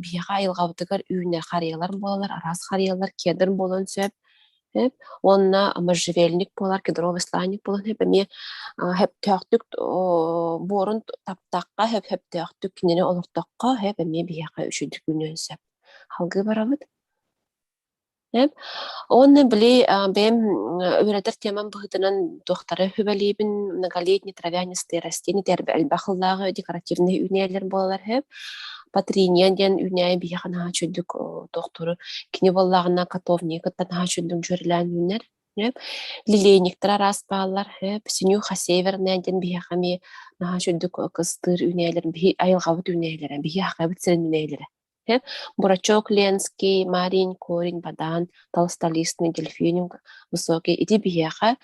биһиэхэ айылҕабытыгар үүнэр харыйалар буолаллар, араас харыйалар, кедр буолуон сөп. Уонна можжевельник буолар, кедровый сланник буолан сөп. Эмиэ сөптөөхтүк буорун таптахха, сөптөөхтүк кинини олортоххо сөп эмиэ биһиэхэ үчүгдүк үүнүөн сөп. Салгыы барабыт. Уонна били бэйэм үөрэтэр темам быһыытынан туохтары сүбэлиибин многолетний травянистые растения элбэх сыллааҕы декоративнай үүнээйилэр буолаллар үһү. Патриния диэн үүнээйи биһиэхэ наһаа үчүгдүк туохтууру кини буоллаҕына котовнигы кытта наһаа үчүгдүк дьүөрэлээн үүнэр. Лилейниктэр араас бааллар. Синюха северная диэн биһиэхэ эмиэ наһаа үчүгдүк кыстыыр үүнээйилэр биһи айылҕабыт үүнээйилэрэ, биһи хахайбыт сирин үүнээйилэрэ. Бурачок Ленский, Марин, Корень, Бадан, Толстолистный, Дельфиниум высокий ити биһиэхэ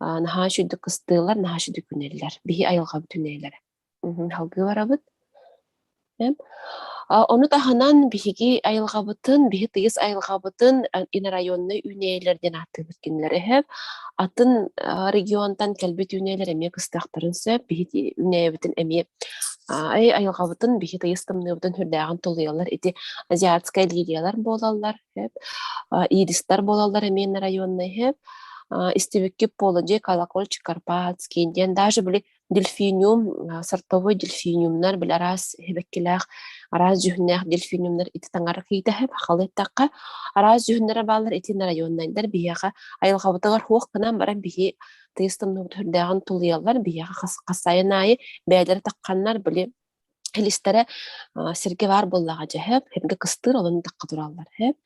наһаа үчүгдүк кыстыыллар, наһаа үчүгдүк үүнэллэр. Биһи айылҕабыт үүнэллэрэ. Салгыы барабыт. Ону таһынан биһиги айылҕабытын, биһи тыйыс айылҕабытын инорайоннай үүнээйилэр диэн ааттыыбыт кинилэр эһэп. Атын регионтан кэлбит үүнээйилэр эмиэ кыстыахтарын сөп. Биһи үүнээйибитин эмиэ Ай айылҕабытын биһи тыйыс тымныыбытын сүрдээҕин тулуйаллар. Ити азиатскай лилиялар буолаллар, сөп. Иристар буолаллар эмиэ районнай сөп. Истибиккит буолуо дии колокольчик карпатский диэн даже били дельфиниум, сортовой дельфиниумнар били араас сибэккилээх, араас дьүһүннээх дельфиниумнар ити таҥара киитэ сөп халы эттэххэ араас дьүһүннэрэ бааллар ити районнайдар биһиэхэ айылҕабытыгар суох гынан баран биһи тыйыс тымныыбыт сүрдээҕин тулуйаллар биһиэхэ хас сайын аайы бэйэлэрэ тахханнар били илистэрэ сиргэ баар буоллаҕа дьэ сөп сиргэ кыстыыр олорун тахха тураллар сөп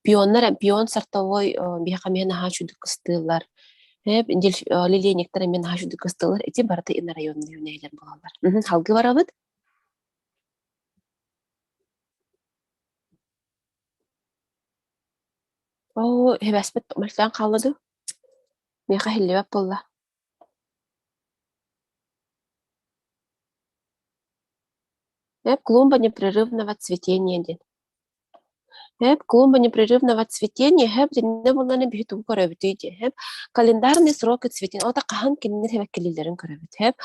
пионнар пион сортовой биһиэхэ эмиэ наһаа үчүгдүк кыстыыллар сөп лилейниктэр эмиэ наһаа үчүгдүк кыстыыллар ити барыта инорайонный үүнээйилэр буолаллар салгыы барабыт. Оо, эбэспит мөлтөөн хаалла дуу? Миэхэ иһиллибэт буолла. Эп клумба непрерывного цветения диэн. Эп клумба непрерывного цветения хэп динне булланы биһи тугу көрөбүтүй диэн хэп календарный сроки цветения ота хаһан кинилэр хэбэккилилэрин көрөбүт хэп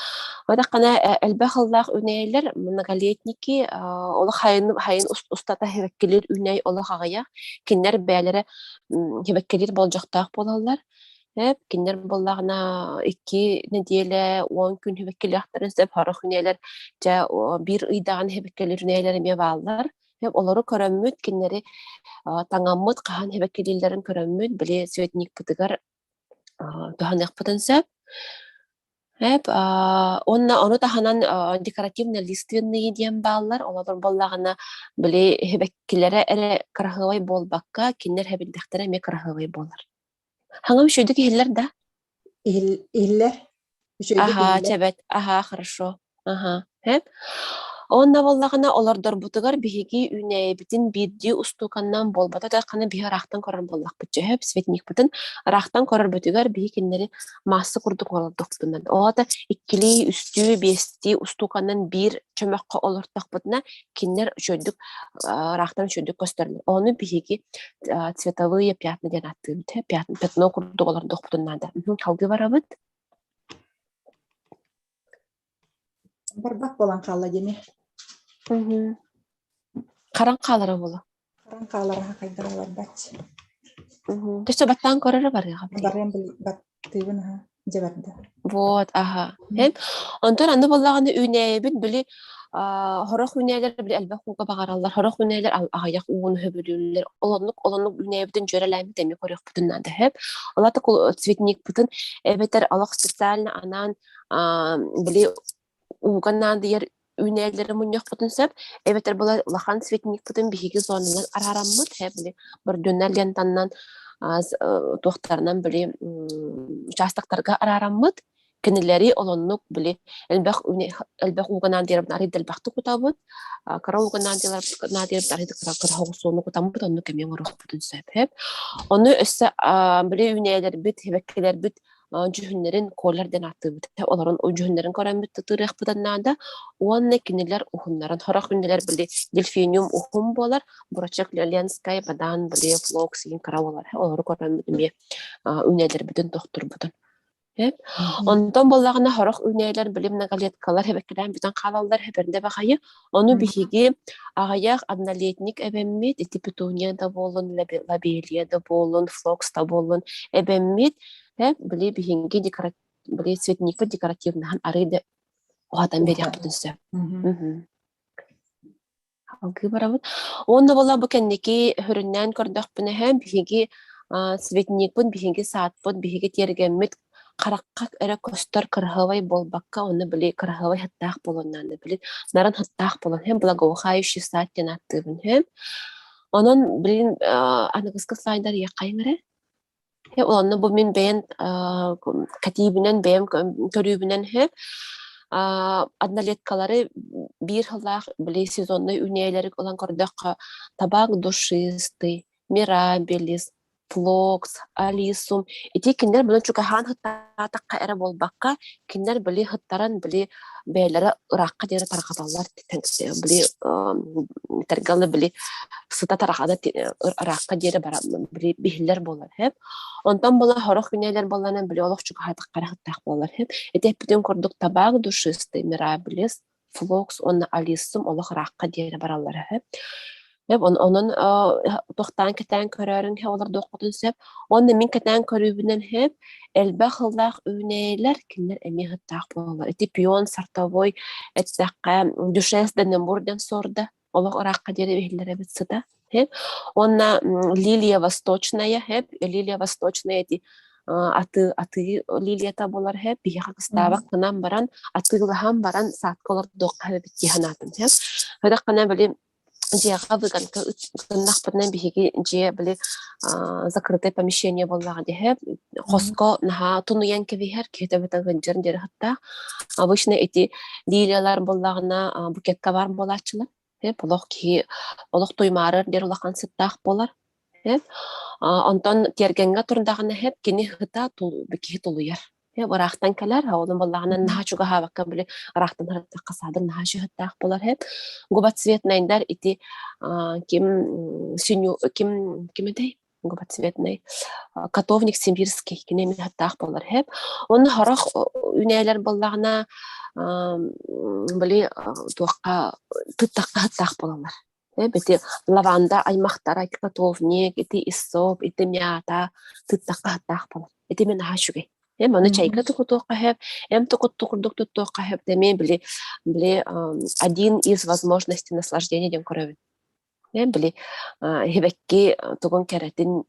ота хана элбэх ыллаах үнэйлэр многолетники олох хайын хайын устата хэбэккилир үнэй олох аҕыйах кинилэр бэйэлэрэ хэбэккилир болдьохтоох буолаллар. Эп кинилэр буоллаҕына 2 нэдиэлэ 10 күн хэбэккилиэхтэрин сөп, сорох үнээлэр дьэ биир ыйдаҕын хэбэккилиир үнээлэр эмиэ бааллар. Эп олору көрөммүт, кинилэри таҥаммыт, хаһан хэбэккилииллэрин көрөммүт, били цветникпытыгар туһаныахпытын сөп. Эп, уонна ону таһынан декоративно-лиственные диэн бааллар. Олор буоллаҕына, били сибэккилэрэ эрэ кыраһыабай буолбакка, кинилэр сэбирдэхтэрэ эмиэ кыраһыабай буолар. Хаҥа үчүгэйдик иһиллэр да? Иһиллэр. Үчүгэйдик Аһаа, иһиллэр. чэбэт, аһаа, хорошо. Аһаа, һэп. Уонна буоллаҕына олордорбутугар биһиги үүнээйибитин биирдии устууканнан буолбата да хана биһи ыраахтан көрөр буоллахпыт дьэ светникпытын ыраахтан көрөрбүтүгэр биһи кинилэри маасса курдук олордохпутунан ол аата иккилии, үстүү, биэстии устууканнан биир чөмөххө олортохпутуна кинилэр үчүгэйдик ыраахтан үчүгэйдик көстөллөр. Ону биһиги цветовые пятна диэн ааттыыбыт. Пятно курдук олордохпутун наада. Салгыы барабыт. Барбах буолан хаалла диэми. Харан хаалара буолуо. Харан хаалара хайдах барбат. Төссө баттаан көрөрө барыаҕа билигин. Барыан баттыыбын аха дьэ барда. Вот, аха. Онтон аны буоллаҕына үүнээйибит били сорох үүнээйилэр били элбэх ууга баҕараллар, сорох үүнээйилэр аҕыйах ууну сөбүлүүллэр. Олоннук олоннук үүнээйибитин дьүөрэлээммит эмиэ көрүөхпүтүн наада сөп. Ол аата цветникпытын эбэтэр олох специально анаан били ууга наадыйар үүнээлэри мунньуохпутун сөп, эбэтэр була улахан светильникпытын биһиги зонанан араараммыт, һэ били бордюннар лентаннан туохтарынан били участоктарга араараммыт, кинилэри олоннук били элбэх элбэх ууга наадыйарбын арый да элбэхтик кутабыт, кыра ууга наадыйарбын арый да кыра кыра соҕус кутаммыт, оннук эмиэ оҥоруохпутун сөп, һэп. Ону өссө били үүнээлэрбит, сибэккилэрбит дьүһүннэрин колер диэн ааттыыбыт. Олорун дьүһүннэрин көрөммүт тытыырыахпытын наада. Уонна кинилэр уһуннарын сорох күннэлэр били дельфиниум уһун буолар, бурачок ленскай, бадан, били флокс иин кыра буолар. Олору көрөммүт эмиэ үүнэлэрбитин тохтурбутун. Онтон буоллаҕына сорох үүнээлэр били многолеткалар хэбэккэлээн бүтэн хаалаллар хэбэрдэ баҕайы. Ону биһиги аҕыйах однолетник эбэммит, ити петуния да буоллун, лобелия да буоллун, флокс да буоллун эбэммит били биһиги декора били цветникпыт декоративнаһын арый да уһатан биэриэхпитин сөп. Салгыы барабыт. Уонна буолла бу кэнники сүрүннээн көрдөхпүнэ биһиги цветникпыт, биһиги саатпыт, биһиги тиэргэммит харахха эрэ көстөр кыраһыабай буолбакка, онно били кыраһыабай сыттаах буолуон наада. Били нарын сыттаах буолан һэм благоухающий сад диэн ааттыыбын һэм. Онон билин аныгыскы слайдар иэххэйиҥ эрэ. Онно бу мин бэйэм кэтиибинэн, бэйэм көрүүбүнэн үһү. Однолеткалары биир сыллаах били сезоннай үүнээйилэри ылан көрдөххө табак душистый, мирабелис, флокс, алисум ити кинилэр били чугаһаан сыттаатахха эрэ буолбакка, кинилэр били сыттаран били бэйэлэрэ ыраахха диэри тарҕаталлар били этэргэ били сыта тарҕана ыраахха диэри бара били биһиллэр буолар һэп онтон була сорох күнээлэр буолланан били олох чугаһаатаххара сыттаах буолар һэп ити эппитин курдук табаак душистый мирабилис флокс уонна алиссум олох ыраахха диэри бараллар үһү. Онон туохтаан кэтээн көрөөрүҥ олордуоххутун сөп. Уонна мин кэтээн көрүүбүнэн сөп, элбэх сыллаах үүнээйилэр кинилэр эмиэ сыттаах буолаллар. Ити пион сортовой эттэххэ, дюшес де Немур диэн суорда олох ыраахха диэри иһиллэр эбит сыта. Уонна лилия восточная, лилия восточная ити атыы атыы лилията буолар һэ биһиэхэ кыстаабак гынан баран атыылаһан баран саадка олордуохха эбит дии санаатым һэ Хайдаххына били дьиэҕэ выгонка гыннахпытына биһиги дьиэ били закрытое помещение буоллаҕа диһэ хоско наһаа тунуйан кэбиһэр киһи төбөтө ыгындьар диэри сыттаах обычно ити лилиялар буоллаҕына букетка баар буолааччылар олох киһи олох туймаарар диэн улахан сыттаах буолар Онтон тиэргэҥҥэ турдаҕына иһит кини сыта киһи тулуйар. Ыраахтан кэлэр, онон буоллаҕына наһаа чугаһаабакка били ыраахтан сырыттахха саадыр наһаа сүһүттээх буолар иһит. Губоцветнайдар ити ким ким ким этэй? Губоцветный котовник сибирский кини эмиэ сыттаах буолар иһит. Уонна сорох үүнээлэр буоллаҕына били туохха тыттахха сыттаах буолаллар. Ити лаванда аймахтара, ити котовник, ити иссоп, ити мята тыттахха сыттаах буолар. Ити мин наһаа үчүгэй. Эм аны чайга тукутуохха сөп, эм тукутту курдук туттуохха сөп, эмиэ били били один из возможностей наслаждения диэн көрөбүн. Эм били сибэкки тугун кэрэтин.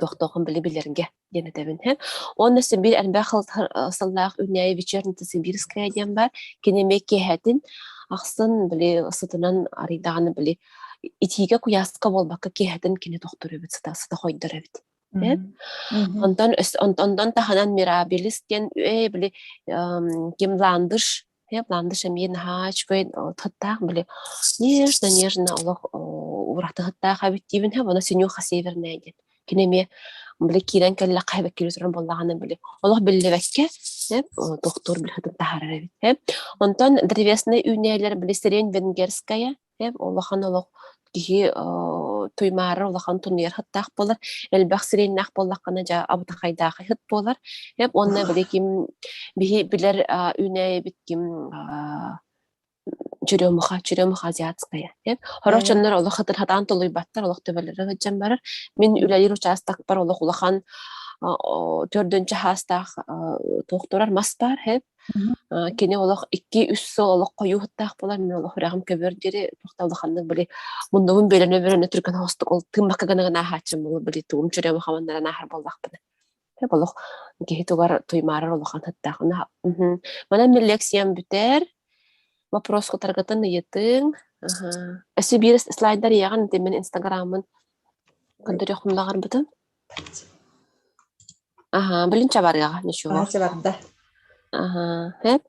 Туохтоохун били билэргэ диэн этэбин һэ. Уонна Сибиир элбэх сыллаах үүнээйи вечерница сибирская диэн баар. Кини эмиэ киэһэтин ахсын били сытынан арыйдаҕына били итиигэ куйааска буолбакка киэһэтин кини тохтуур эбит, сыта сыта хойдор эбит. Онтон онтон таһынан Мирабилис диэн ээ били ким ландыш ландыш эмиэ наһаа үчүгэй тыттаах били нежно нежно олох уратыһыттаах эбит диибин һэ уонна синюха северная диэн кини эмиэ били киирэн кэллэххэ эбэккири туран буоллаҕына били олох биллибэккэ туохтуур били хытын таһаарар эбит онтон древесный үүнээлэр били сирень венгерская улахан олох киһи туймаарар улахан тунуйар хыттаах буолар элбэх сиреннээх буоллаххына дьэ абытахайдаахай хыт буолар уонна били ким биһи билэр үүнээйибит ким черемуха черемуха азиатская Хорох дьоннор олох хытыр хатаан толуйбаттар олох төбөлөрө сылдьан барар мин үлэлиир учаастакпар олох улахан төрдүнчэ хаастаах туох турар мас баар Кини олох 2-3 сыл олох хойуу сыттаах буолар, мин олох үрэҕим көбүөр диэри туох да улаханнык били муннубун бөлөнө-бөлөнө түргэн оһостук ол тыыммакка гына гына ааһааччым буолар били тугум чөрөм хаманнаран ааһар буоллахпына. Олох киһи тугар туймаарар улахан сыттаах. Манан мин лекциям бүтэр. Вопрос кутаргытын ыйытыҥ. Өссө биир слайдар ыйаҕын ити мин инстаграммын көрдөрүөхпүн баҕарбытым. Аһаа, билин чабарыаҕа, ничего. Аа, чабарда. Аһаа, хэп.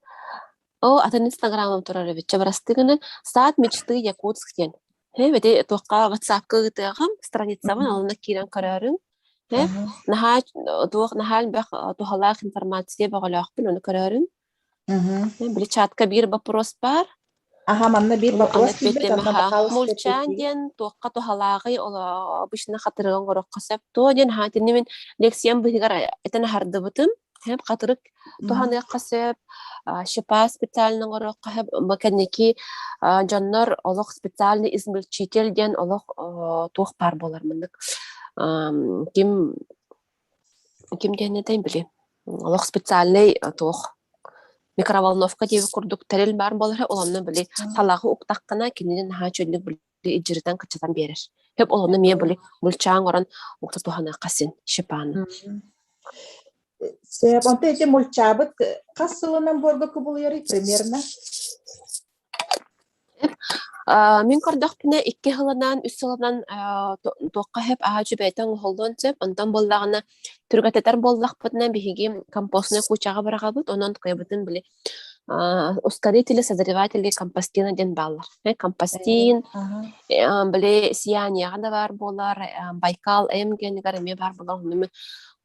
О, атын инстаграмым турар эбит. Чабарастыы гынан «Сад мечты Якутск» диэн. Хэп, ити туохха ватсапка ыытыаҕым, страницабын онно киирэн көрөөрүҥ. Хэп, наһаа туох наһаа элбэх туһалаах информация бөҕөлөөхпүн, ону көрөөрүҥ. Били чатка биир вопрос баар. Аха, манна биир вопрос киирбит, онно пожалуйста, Мульчаан диэн туохха туһалааҕый, обычно хатырыгы оҥороххо сөп туо диэн аһаа итинни мин лекциям быһыгар этэн аһардыбытым. Хэп хатырык туһаныахха сөп, щепа специально оҥоруохха сөп. Кэнники дьоннор олох специальный измельчитель диэн олох туох баар буолар маннык ким ким диэн этэй били олох специальный туох микроволновка диэбит курдук тэрил баар буолара ол онно били талаҕы уктаххына кинини наһаа чөллүк били илдьиритэн кыччатан биэрэр хөп ол онно эмиэ били мульчаан оҥорон укта туһаныахха син щепаны Сөп, онто ити мульчаабыт хас сылынан буорга кубулуйарый примерно? Мин көрдөхпүнэ 2 сылынан, 3 сылынан туохха сөп аһааччы бэйэтэ оҥоһуллуон сөп. Онтон буоллаҕына түргэтэтэр буоллахпытына биһиги компостнай кучаҕа быраҕабыт. Онон кыайбытын били ускорители, созреватели компостина диэн бааллар. Компостин, били сиянияҕа да баар буолар, Байкал М генигэр эмиэ баар буолар. Онно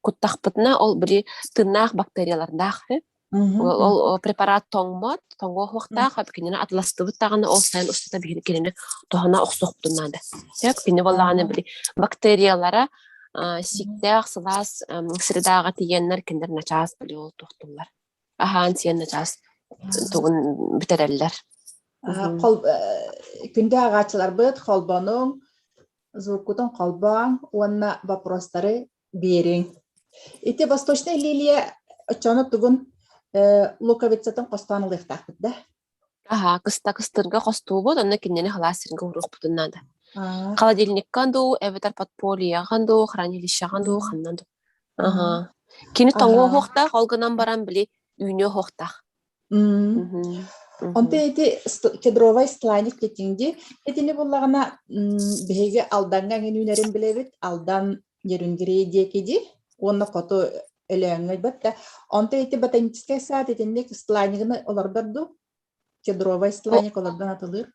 куттахпытына ол били тыыннаах бактериялардаах Ол препарат тоҥмот, тоҥуо уһуохтаах, кинини атыластыбыт даҕаны ол сайын устата биһиги кинини тоһуна охсуохпутун наада. Сөп, кини буоллаҕына били бактериялара сииктээх сылаас средаҕа тиийэннэр кинилэр начаас били ол туохтуллар. Аһаан сиэн начаас тугун бүтэрэллэр. Күндү ааҕааччыларбыт холбонуҥ, звуккутун холбооҥ уонна вопростары биэриҥ. Ити Восточная лилия оччону тугун луковицатын хостоон ылыахтаахпыт да? Аһаа, кыста кыстырга хостуубут, онно кинини халаас сиргэ уруохпутун наада. Холодильникка дуу, эбэтэр подпольеҕа дуу, хранилищеҕа дуу, ханна дуу. Аһаа. Кини тоҥуо уһуохтаах, ол гынан баран били үүнүө уһуохтаах. Онто ити кедровай стланик диэтиҥ Итини буллаҕына биһиги Алдаҥҥа эҥин үүнэрин билэбит. Алдан Нерюнгри диэки дии уонна хоту Өлөөҥҥө ылбат да. Онто ити ботаническай саад итинник стланигын олордор дуу? Кедровай стланик олордон атылыыр.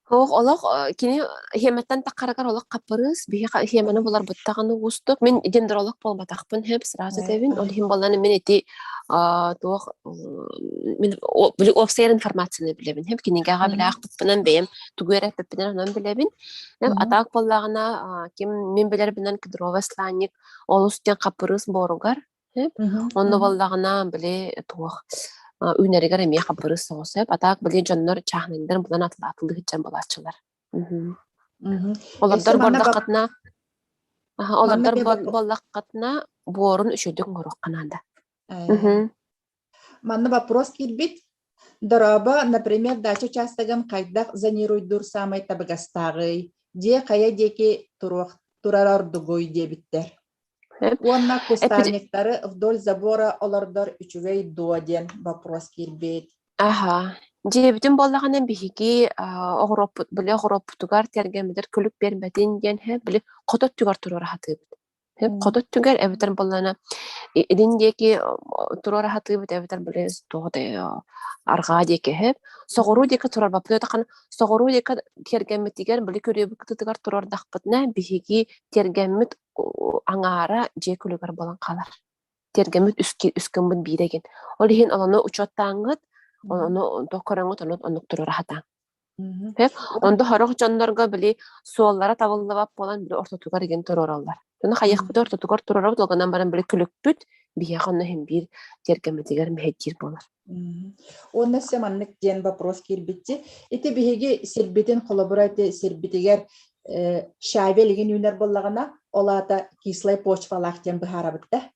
Суох, олох кини хиэмэттэн таххарыгар олох хаппырыыс, биһи хиэмэни буларбыт даҕаны уустук. Мин дендролог буолбатахпын һэп сразу этэбин. Ол иһин буоллаҕына мин ити туох мин били уопсайар информацияны билэбин. Һэп кинигэҕэ билээхпиппинэн бэйэм тугу эрэ эппиппинэн онон билэбин. А так буоллаҕына ким мин билэрбинэн кедровый сланник олус диэн хаппырыыс буоругар Онно буоллаҕына, били, туох үүнэригэр эмиэ хабырыыс соҕус сөп. А так, били, дьоннор чааһынайдар булан атылаатылыы сылдьан буолааччылар. Олордор буордаххытына олордор буоллаххытына буорун үчүгэйдик оҥоруохха наада. Манна вопрос киирбит. Дорообо, например, дача учаастагын хайдах зонируйдуур саамай табыгастааҕый? Дьиэ хайа диэки туруох турар ордугуй диэбиттэр. Уонна Эппит кустарниктары вдоль забора олордор үчүгэй дуо диэн вопрос киирбит. Аһа. Дьиэбитин буоллаҕына биһиги оҕуруоппут били оҕуруоппутугар тиэргэммитигэр күлүк биэрбэтин диэн били хото өттүгэр туруора сатыыбыт. Хото өттүгэр эбэтэр буоллаҕына илин диэки туруора сатыыбыт эбэтэр били туох арҕаа диэки соҕуруу диэки турарбаппыт этэ соҕуруу диэки тиэргэммитигэр били күрүөбүт кытыытыгар туруордахпытына биһиги тиэргэммит аҥаара дьиэ күлүгэр буолан хаалар. Тиэргэммит үс гыммыт биирэ гин. Ол иһин олону учуоттааҥҥыт, ону көрөҥҥүт ону оннук туруора сатааҥ. Онто сорох дьоннорго били суоллара табыллыбат буолан били ортотугар игин туруораллар. Ону хайыахпыт ортотугар туруорабыт, ол гынан баран били күлүкпүт биһиэхэ онно иһин биир тиэргэммитигэр мэһэйдиир буолар. Уонна өссө маннык диэн вопрос киирбитчи. Ити биһиги сирбитин холобура ити сирбитигэр щавель игин үүнэр буоллаҕына, ол аата кислай почвалаах диэн быһаарабыт да?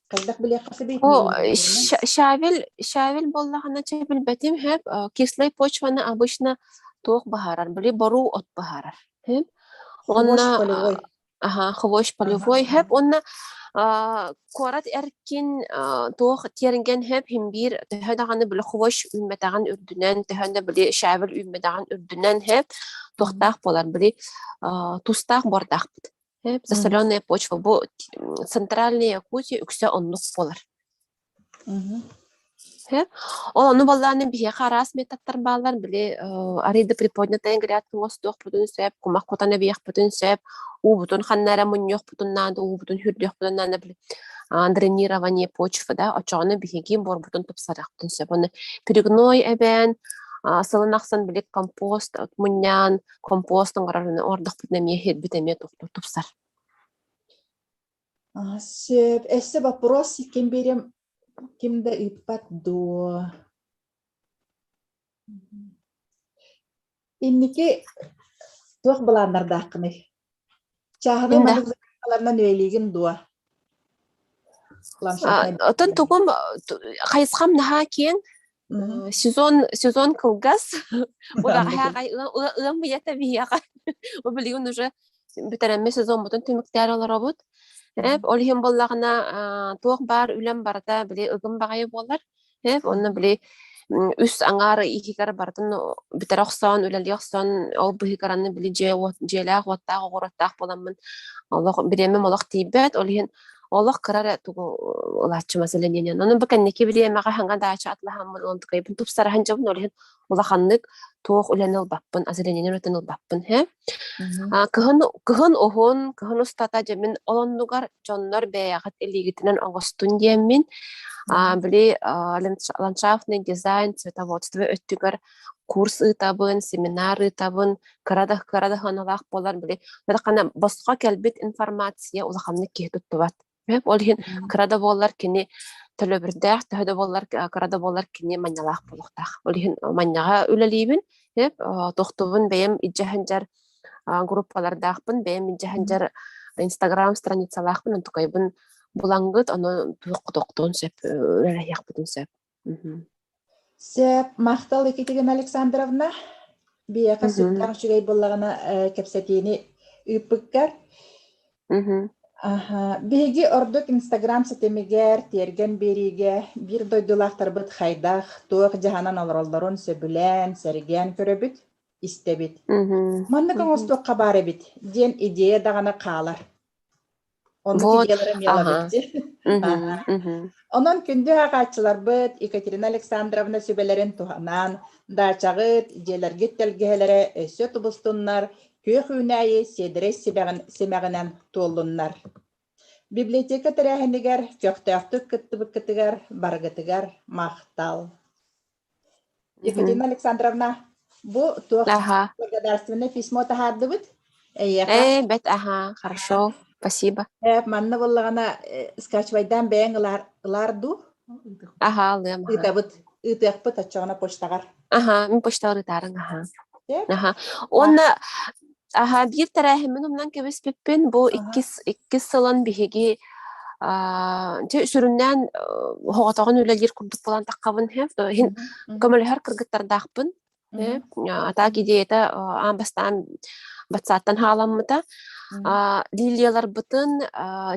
Хайдах билиэххэ сөбүй? О, щавель, щавель буоллаҕына чэ билбэтим хэп кислай почваны обычно туох быһаарар? Били боруу от быһаарар. Хэп. Хвощ полевой. Аха, хвощ полевой хэп уонна куорат эркин туох тиэргэн хэп химбиир төһө даҕаны били хвощ үүммэтэҕин үрдүнэн, төһө да били щавель үүммэтэҕин үрдүнэн хэп туохтаах буолар били тустаах буордаахпыт. Засоленная почва бу центральная Якутия үксэ оннук буолар. Ол ону баллааны биһиэхэ араас методтар бааллар били арыйда приподнятая грядка оҥостуохпутун сөп, кумах кутан эбиэхпитин сөп, уубутун ханна эрэ мунньуохпутун наада, уубутун үрдүөхпүтүн наада били дренирование почвы да оччоҕуна биһиги буорбутун тупсарыахпытын сөп. Оны перегной эбэн, сылын ахсын били компост мунньаан, компост оҥорор оҥордохпутуна эмиэ иһирбит эмиэ тупсар. Сөп. Өссө вопрос ким биэриэм ким да ыыппат дуо? Инники туох былааннардааххыный? Чааһынай маннык заявкаларынан үлэлиигин дуо? Оттон тугум хайысхам наһаа киэҥ. Сезон сезон кылгас. Ыам ыйата биһиэхэ. Бу билигин уже бүтэрэммит сезоммутун түмүктээн олоробут. Ол иһин буоллаҕына туох баар үлэм барыта били ыгым баҕайы буолар. Онно били үс аҥаар иһигэр барытын бүтэрэ охсон, үлэлии охсон, ол быһыгар аны били дьиэлээх, уоттаах, оҕуруоттаах буоламмын олох бириэмэм олох тиийбэт. Ол иһин олох кыра эрэ тугу ылааччы маселениенен. Онон бу кэнники бириэмэҕэ хаҥа даача атлаһаммын, онтукайбын тупсараһан дьабын, ол иһин улаханнык туох үлэни ылбаппын, озеленение үлэтин ылбаппын. Һэ? Кыһын, кыһын уһун, кыһын устата дьэ мин ол оннугар дьоннор бэйэҕит илиигитинэн оҥостун диэммин, били ландшафтный дизайн, цветоводство өттүгэр курс ыытабын, семинар ыытабын, кыра да кыра да сыаналаах буолар били хана босхо кэлбит информация улаханнык киһи туттубат. Ол иһин кыра да буоллар кини төлөбүрдээх, төһө да буоллар кыра да буоллар кини манньалаах буолуохтаах. Ол иһин манньаҕа үлэлиибин, тохтубун бэйэм илдьэ сылдьар группалардаахпын, бэйэм илдьэ сылдьар инстаграм страницалаахпын, онтукайбын булаҥгыт, ону туох сөп, үлэлэһиэхпитин сөп. Сөп, махтал Екатерина Александровна. Биһиэхэ сүрдээх үчүгэй буоллаҕына кэпсэтиини ыыппыккар. Аха, биһиги ордук Инстаграм ситимигэр, тиэргэн биэриигэ биир дойдулаахтарбыт хайдах, туох дьаһанан олороллорун сөбүлээн, сэргээн көрөбүт, истэбит. Маннык оҥостуохха баар эбит диэн идея даҕаны хаалар. Оннук Вот, идеялары эмиэ ылабыт ага. дии. Онон күндү ааҕааччыларбыт Екатерина Александровна сүбэлэрин туһанан, даачаҕыт, дьиэлэргит тэлгэһэлэрэ өссө тубустуннар, күөх үүнээйи сиэдэрэй симэҕинэн туоллуннар. Библиотека тэрээһинигэр көхтөөхтүк кыттыбыккытыгар барыгытыгар махтал. Екатерина Александровна, бу туох благодарственное письмо таһаардыбыт эйиэхэ. Э, бэт, ага, хорошо, спасибо. Манна буоллаҕына скачивайдаан бэйэҥ ылаар дуу? Аха, ылыам, аха. Ыытабыт, ыытыахпыт оччоҕуна почтаҕар. Аха, мин почтаҕар ыытаарыҥ, аха. Аха. Уонна аха биир тэрээһиммин умнан кэбиспиппин бу иккис сылын биһиги дьэ сүрүннээн оһоҕотоҕун үлэлиир курдук буолан таххабын иһин көмөлөһөр кыргыттардаахпын. Атаак идеята аан бастаан батсааттан хааламмыта. Лилияларбытын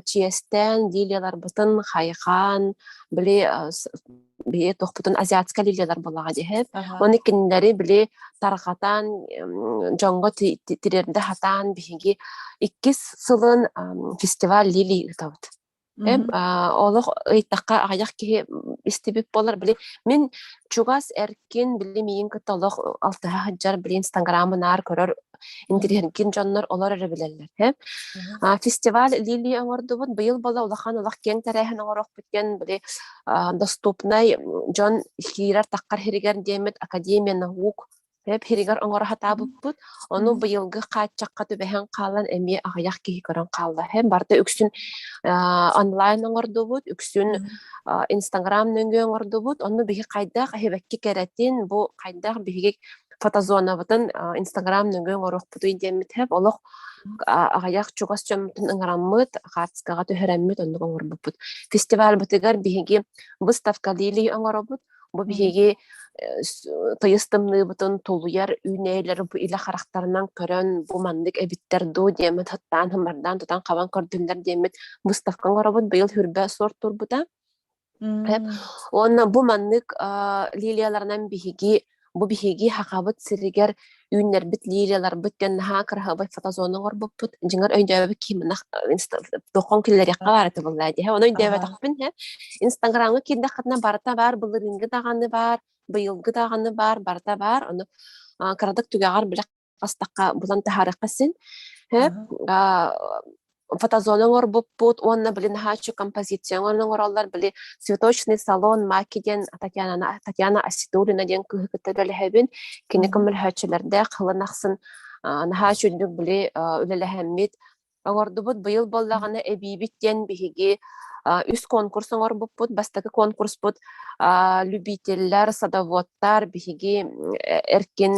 чиэстээн, лилияларбытын хайҕаан, били биһи туохпутун азиатскай лилиялар буоллаҕа дии Оны кинилэри били тарҕатан, дьоҥҥо тириэрдэ сатаан биһиги иккис сылын фестиваль лилий ыытабыт. Олох ыйыттахха аҕыйах киһи истибит буолар. Били мин чугас эркин били миигин кытта олох алтыһа сылдьар били инстаграмы наар көрөр интириэһиргиир дьоннор олор эрэ билэллэр. Фестиваль Лилии оҥордубут. Быйыл буола улахан олох киэҥ тэрээһин оҥоруохпут диэн били доступнай дьон киирэр таххар сиригэр диэммит Академия наук Сөп иһигэр оҥоро сатаабыппыт. Ону быйылгы хааччахха түбэһэн хаалан эмиэ аҕыйах киһи көрөн хаалла. Һэ, барыта үксүн онлайн оҥордубут, үксүн Инстаграм нөҥүө оҥордубут. Онно биһи хайдах эһибэкки кэрэтин, бу хайдах биһиги фотозонабытын Инстаграм нөҥүө оҥоруохпутуй диэммит һэп олох аҕыйах чугас дьоммутун ыҥыраммыт, хаартыскаҕа түһэрэммит оннук оҥорбуппут. Фестивальбытыгар биһиги выставка лилии оҥоробут. Бу биһиги тыйыс тымныыбытын тулуйар үүнээйилэри бу илэ харахтарынан көрөн бу маннык эбиттэр дуу диэммит хаттаан хымардаан тутан хабан көрдүннэр диэммит выставка оҥоробут быйыл хүрбэ суорт турбута. Уонна бу маннык лилияларынан биһиги бу биһиги хахабыт сиригэр үүннэрбит лилияларбыт диэн наһаа кыраһыабай фотозона оҥорбуппут. Дьиҥэр өйдөөбүт киһи тохон киллэриэххэ баар этэ буоллаа дии. Ону өйдөөбөтөхпүн һэ. Инстаграмҥа киирдэххитинэ барыта баар, былырыыҥҥы даҕаны баар, быйылгы даҕаны баар, барыта баар. Ону кыратык түгэҕэр билэ хастахха булан таһаарыахха син. Һэ фотозона оҥорбуппут уонна били наһааччы композиция оҥороллор били цветочный салон Маки диэн Татьяна Татьяна Асидулина диэн кыыһы кытта үлэлэһэбин кини көмөлөһөөччүлэрдээх хылын ахсын наһаа үчүгдүк били үлэлэһэммит оҥордубут быйыл буоллаҕына эбиибит диэн биһиги үс конкурс оҥорбуппут бастакы конкурспут любителлэр садоводтар биһиги эркин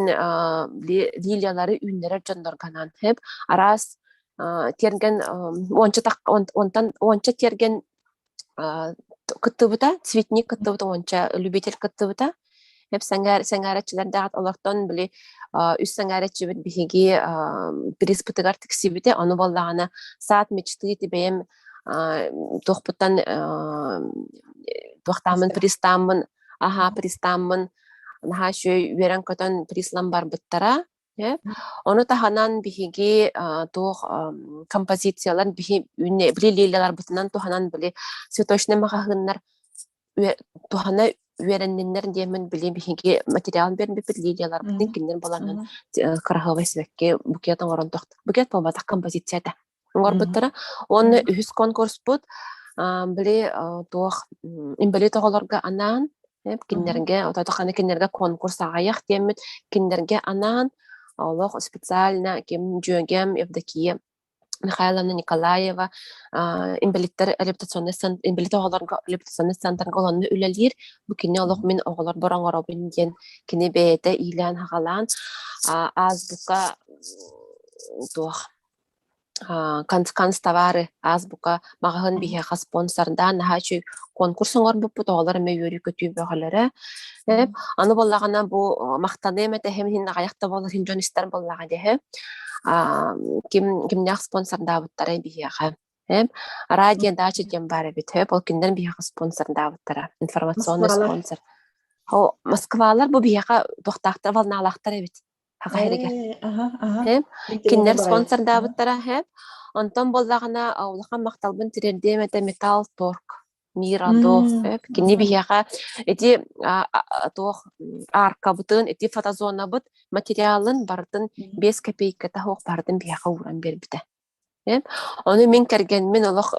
лилиялары үүннэрэр дьоннорго анаан араас тиэргэн уонча онтон уонча тиэргэн кыттыбыта, цветник кыттыбыта, уонча любитель кыттыбыта. Эп сэҥээрээччилэрдээх олортон били үс сэҥээрээччибит биһиги приспытыгар тиксибитэ. Ону буоллаҕына сад мечты ити бэйэм туохпуттан туохтааммын пристааммын аһаа пристааммын наһаа үчүгэй үөрэн-көтөн прислан барбыттара. Ону таһынан биһиги туох композициялар биһи били лилияларбытынан туһанан били цветочный маҕаһыыннар туһана үөрэнниннэр диэммин били биһиги материал биэрбиппит лилияларбытын кинилэр баланан кыраһыабай сибэкки букет оҥорон букет буолбатах композиция этэ оҥорбуттара. Уонна үһүс конкурспут били туох инбэлиит оҕолорго анаан кинилэргэ ототоханы кинилэргэ конкурс аҕыйах диэммит кинилэргэ анаан олох специально ким дьүөгэм Евдокия Михайловна Николаева инбэлиттэр реабилитационный инбэлиит оҕолорго реабилитационный центрга олонно үлэлиир бу кини олох мин оҕолорбор оҥоробун диэн кини бэйэтэ иилээн-хаҕалаан азбука туох канцтовары азбука маҕаһыын биһиэхэ спонсордаан наһаа үчүгэй конкурс оҥорбуппут оҕолор эмиэ үөрүү-көтүү бөҕөлөрө аны буоллаҕына бу махтаныам этэ иһин аҕыйах да буоллар иһин дьон истэр буоллаҕа дии ким кимнээх спонсордаабыттарай биһиэхэ радио дача диэн баар эбит ол кинилэр биһиэхэ спонсордаабыттара информационный спонсор Москвалар бу биһиэхэ туохтаахтар волналаахтар эбит Саха сиригэр. Кинилэр спонсордаабыттара һэ. Онтон буоллаҕына улахан махталбын тириэрдиэм этэ Металл Торг Мирадо кини биһиэхэ ити туох аркабытын ити фотозонабыт материалын барытын 5 копейката суох барытын биһиэхэ ууран биэрбитэ. Ону мин кэргэммин олох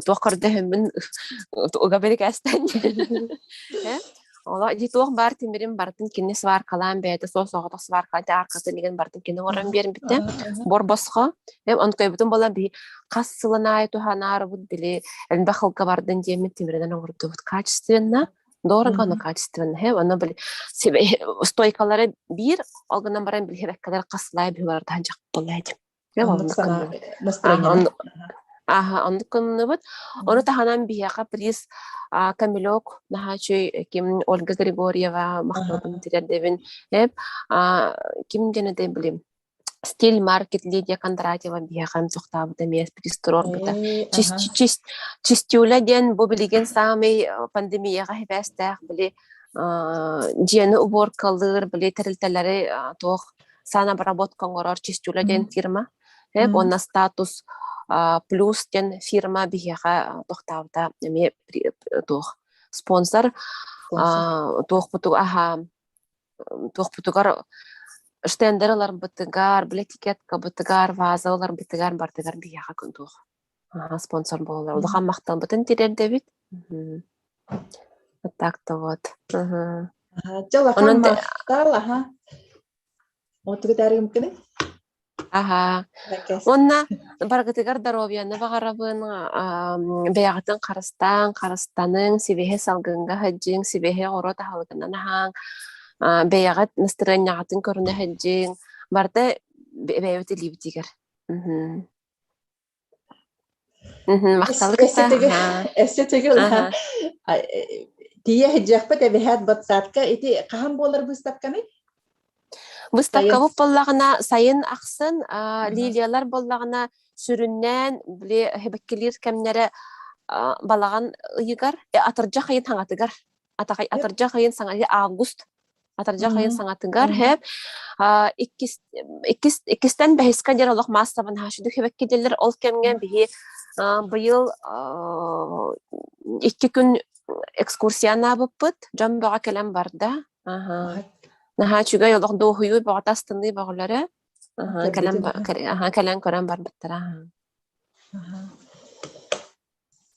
туох көрдөһөммүн уга бирикээстэн Олох ити туох баар тимирин барытын кини сваркалаан бэйэтэ суос-соҕотох сваркалаан аркатын игин барытын кини оҥорон биэрбитэ бор-босхо. Онтойбутун буолан биһи хас сылын аайы туһанаарыбыт били элбэх хылга бардын диэммит тимиринэн оҥордубут качественно дорого, но качественно. Ону били стойкалары биир, ол гынан баран билиһибэккэлэр хас сыл аайы биһи барытын дьахпылла этим. Оннук санаа настроение. Аха, оннук гынныбыт. Ону таһынан биһиэхэ приз Камелек наһаа үчүгэй ким Ольга Григорьева махталбын тириэрдэбин. Эп ким диэн этэй билим. Стиль Маркет Лидия Кондратьева биһиэхэ тохтообута эмиэ туруорбута. Чистюля диэн бу билигин саамай пандемияҕа сибээстээх били дьиэни уборкалыыр, били тэрилтэлэри туох санобработка оҥорор Чистюля диэн фирма. Уонна статус плюс диэн фирма биһиэхэ тохтообута эмиэ туох спонсор туохпутугар аһа туохпутугар штендер ыларбытыгар, били этикеткабытыгар, ваза ыларбытыгар барытыгар биһиэхэ туох спонсор буолаллар. Улахан махталбытын тириэрдэбит. Вот так-то вот. Дьэ, улахан махтал, аха. Отугутаарыгым Аһаа. Уонна барыгытыгар доруобуйаны баҕарабын, бэйэҕитин харыстааҥ, харыстаныҥ, сибиэһэй салгыҥҥа сылдьыҥ, сибиэһэй оҕуруот аһылыгынан аһааҥ, бэйэҕит настырыанньаҕытын көрүнэ сылдьыҥ. Барыта бэйэбит илиибитигэр. Мгм. Махталы кытта. Өссө төгүл тиийэ сылдьыахпыт эбэһээт ботсадка ити хаһан буолар быыстапканый? Выставкабыт буоллаҕына сайын ахсын лилиялар буоллаҕына сүрүннээн били хэбэккилиир кэмнэрэ балаҕан ыйыгар атырдьах ыйын хаҥатыгар атырдьах ыйын саҥа август атырдьах ыйын саҥатыгар хэп иккис иккис иккистэн бэһискэ диэн олох маассабын хаашыды хэбэкки диэллэр ол кэмҥэ биһи быйыл 2 күн экскурсиянаабыппыт дьон бөҕө кэлэн барда. Наһаа үчүгэй олох дуоһуйуу бөҕөтө астыныы бөҕөлөрө. Кэлэн кэлэн көрөн барбыттара.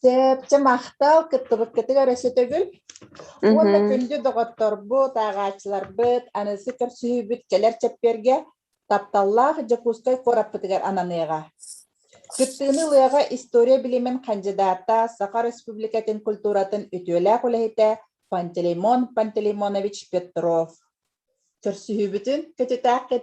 Сөп, чэ махтал, кыттыбыккытыгар өссө төгүл. Уонна күндү доҕотторбут, ааҕааччыларбыт, аныгы көрсүһүүбүт кэлэр чэппиэргэ тапталлаах Дьокуускай куораппытыгар ананыаҕа. Кыттыыны ылыаҕа история билимин хандьыдаата, Саха Республикатын культуратын үтүөлээх үлэһитэ Пантелеймон Пантелеймонович Петров. Көрсүһүүбүтүн көтүтээххит.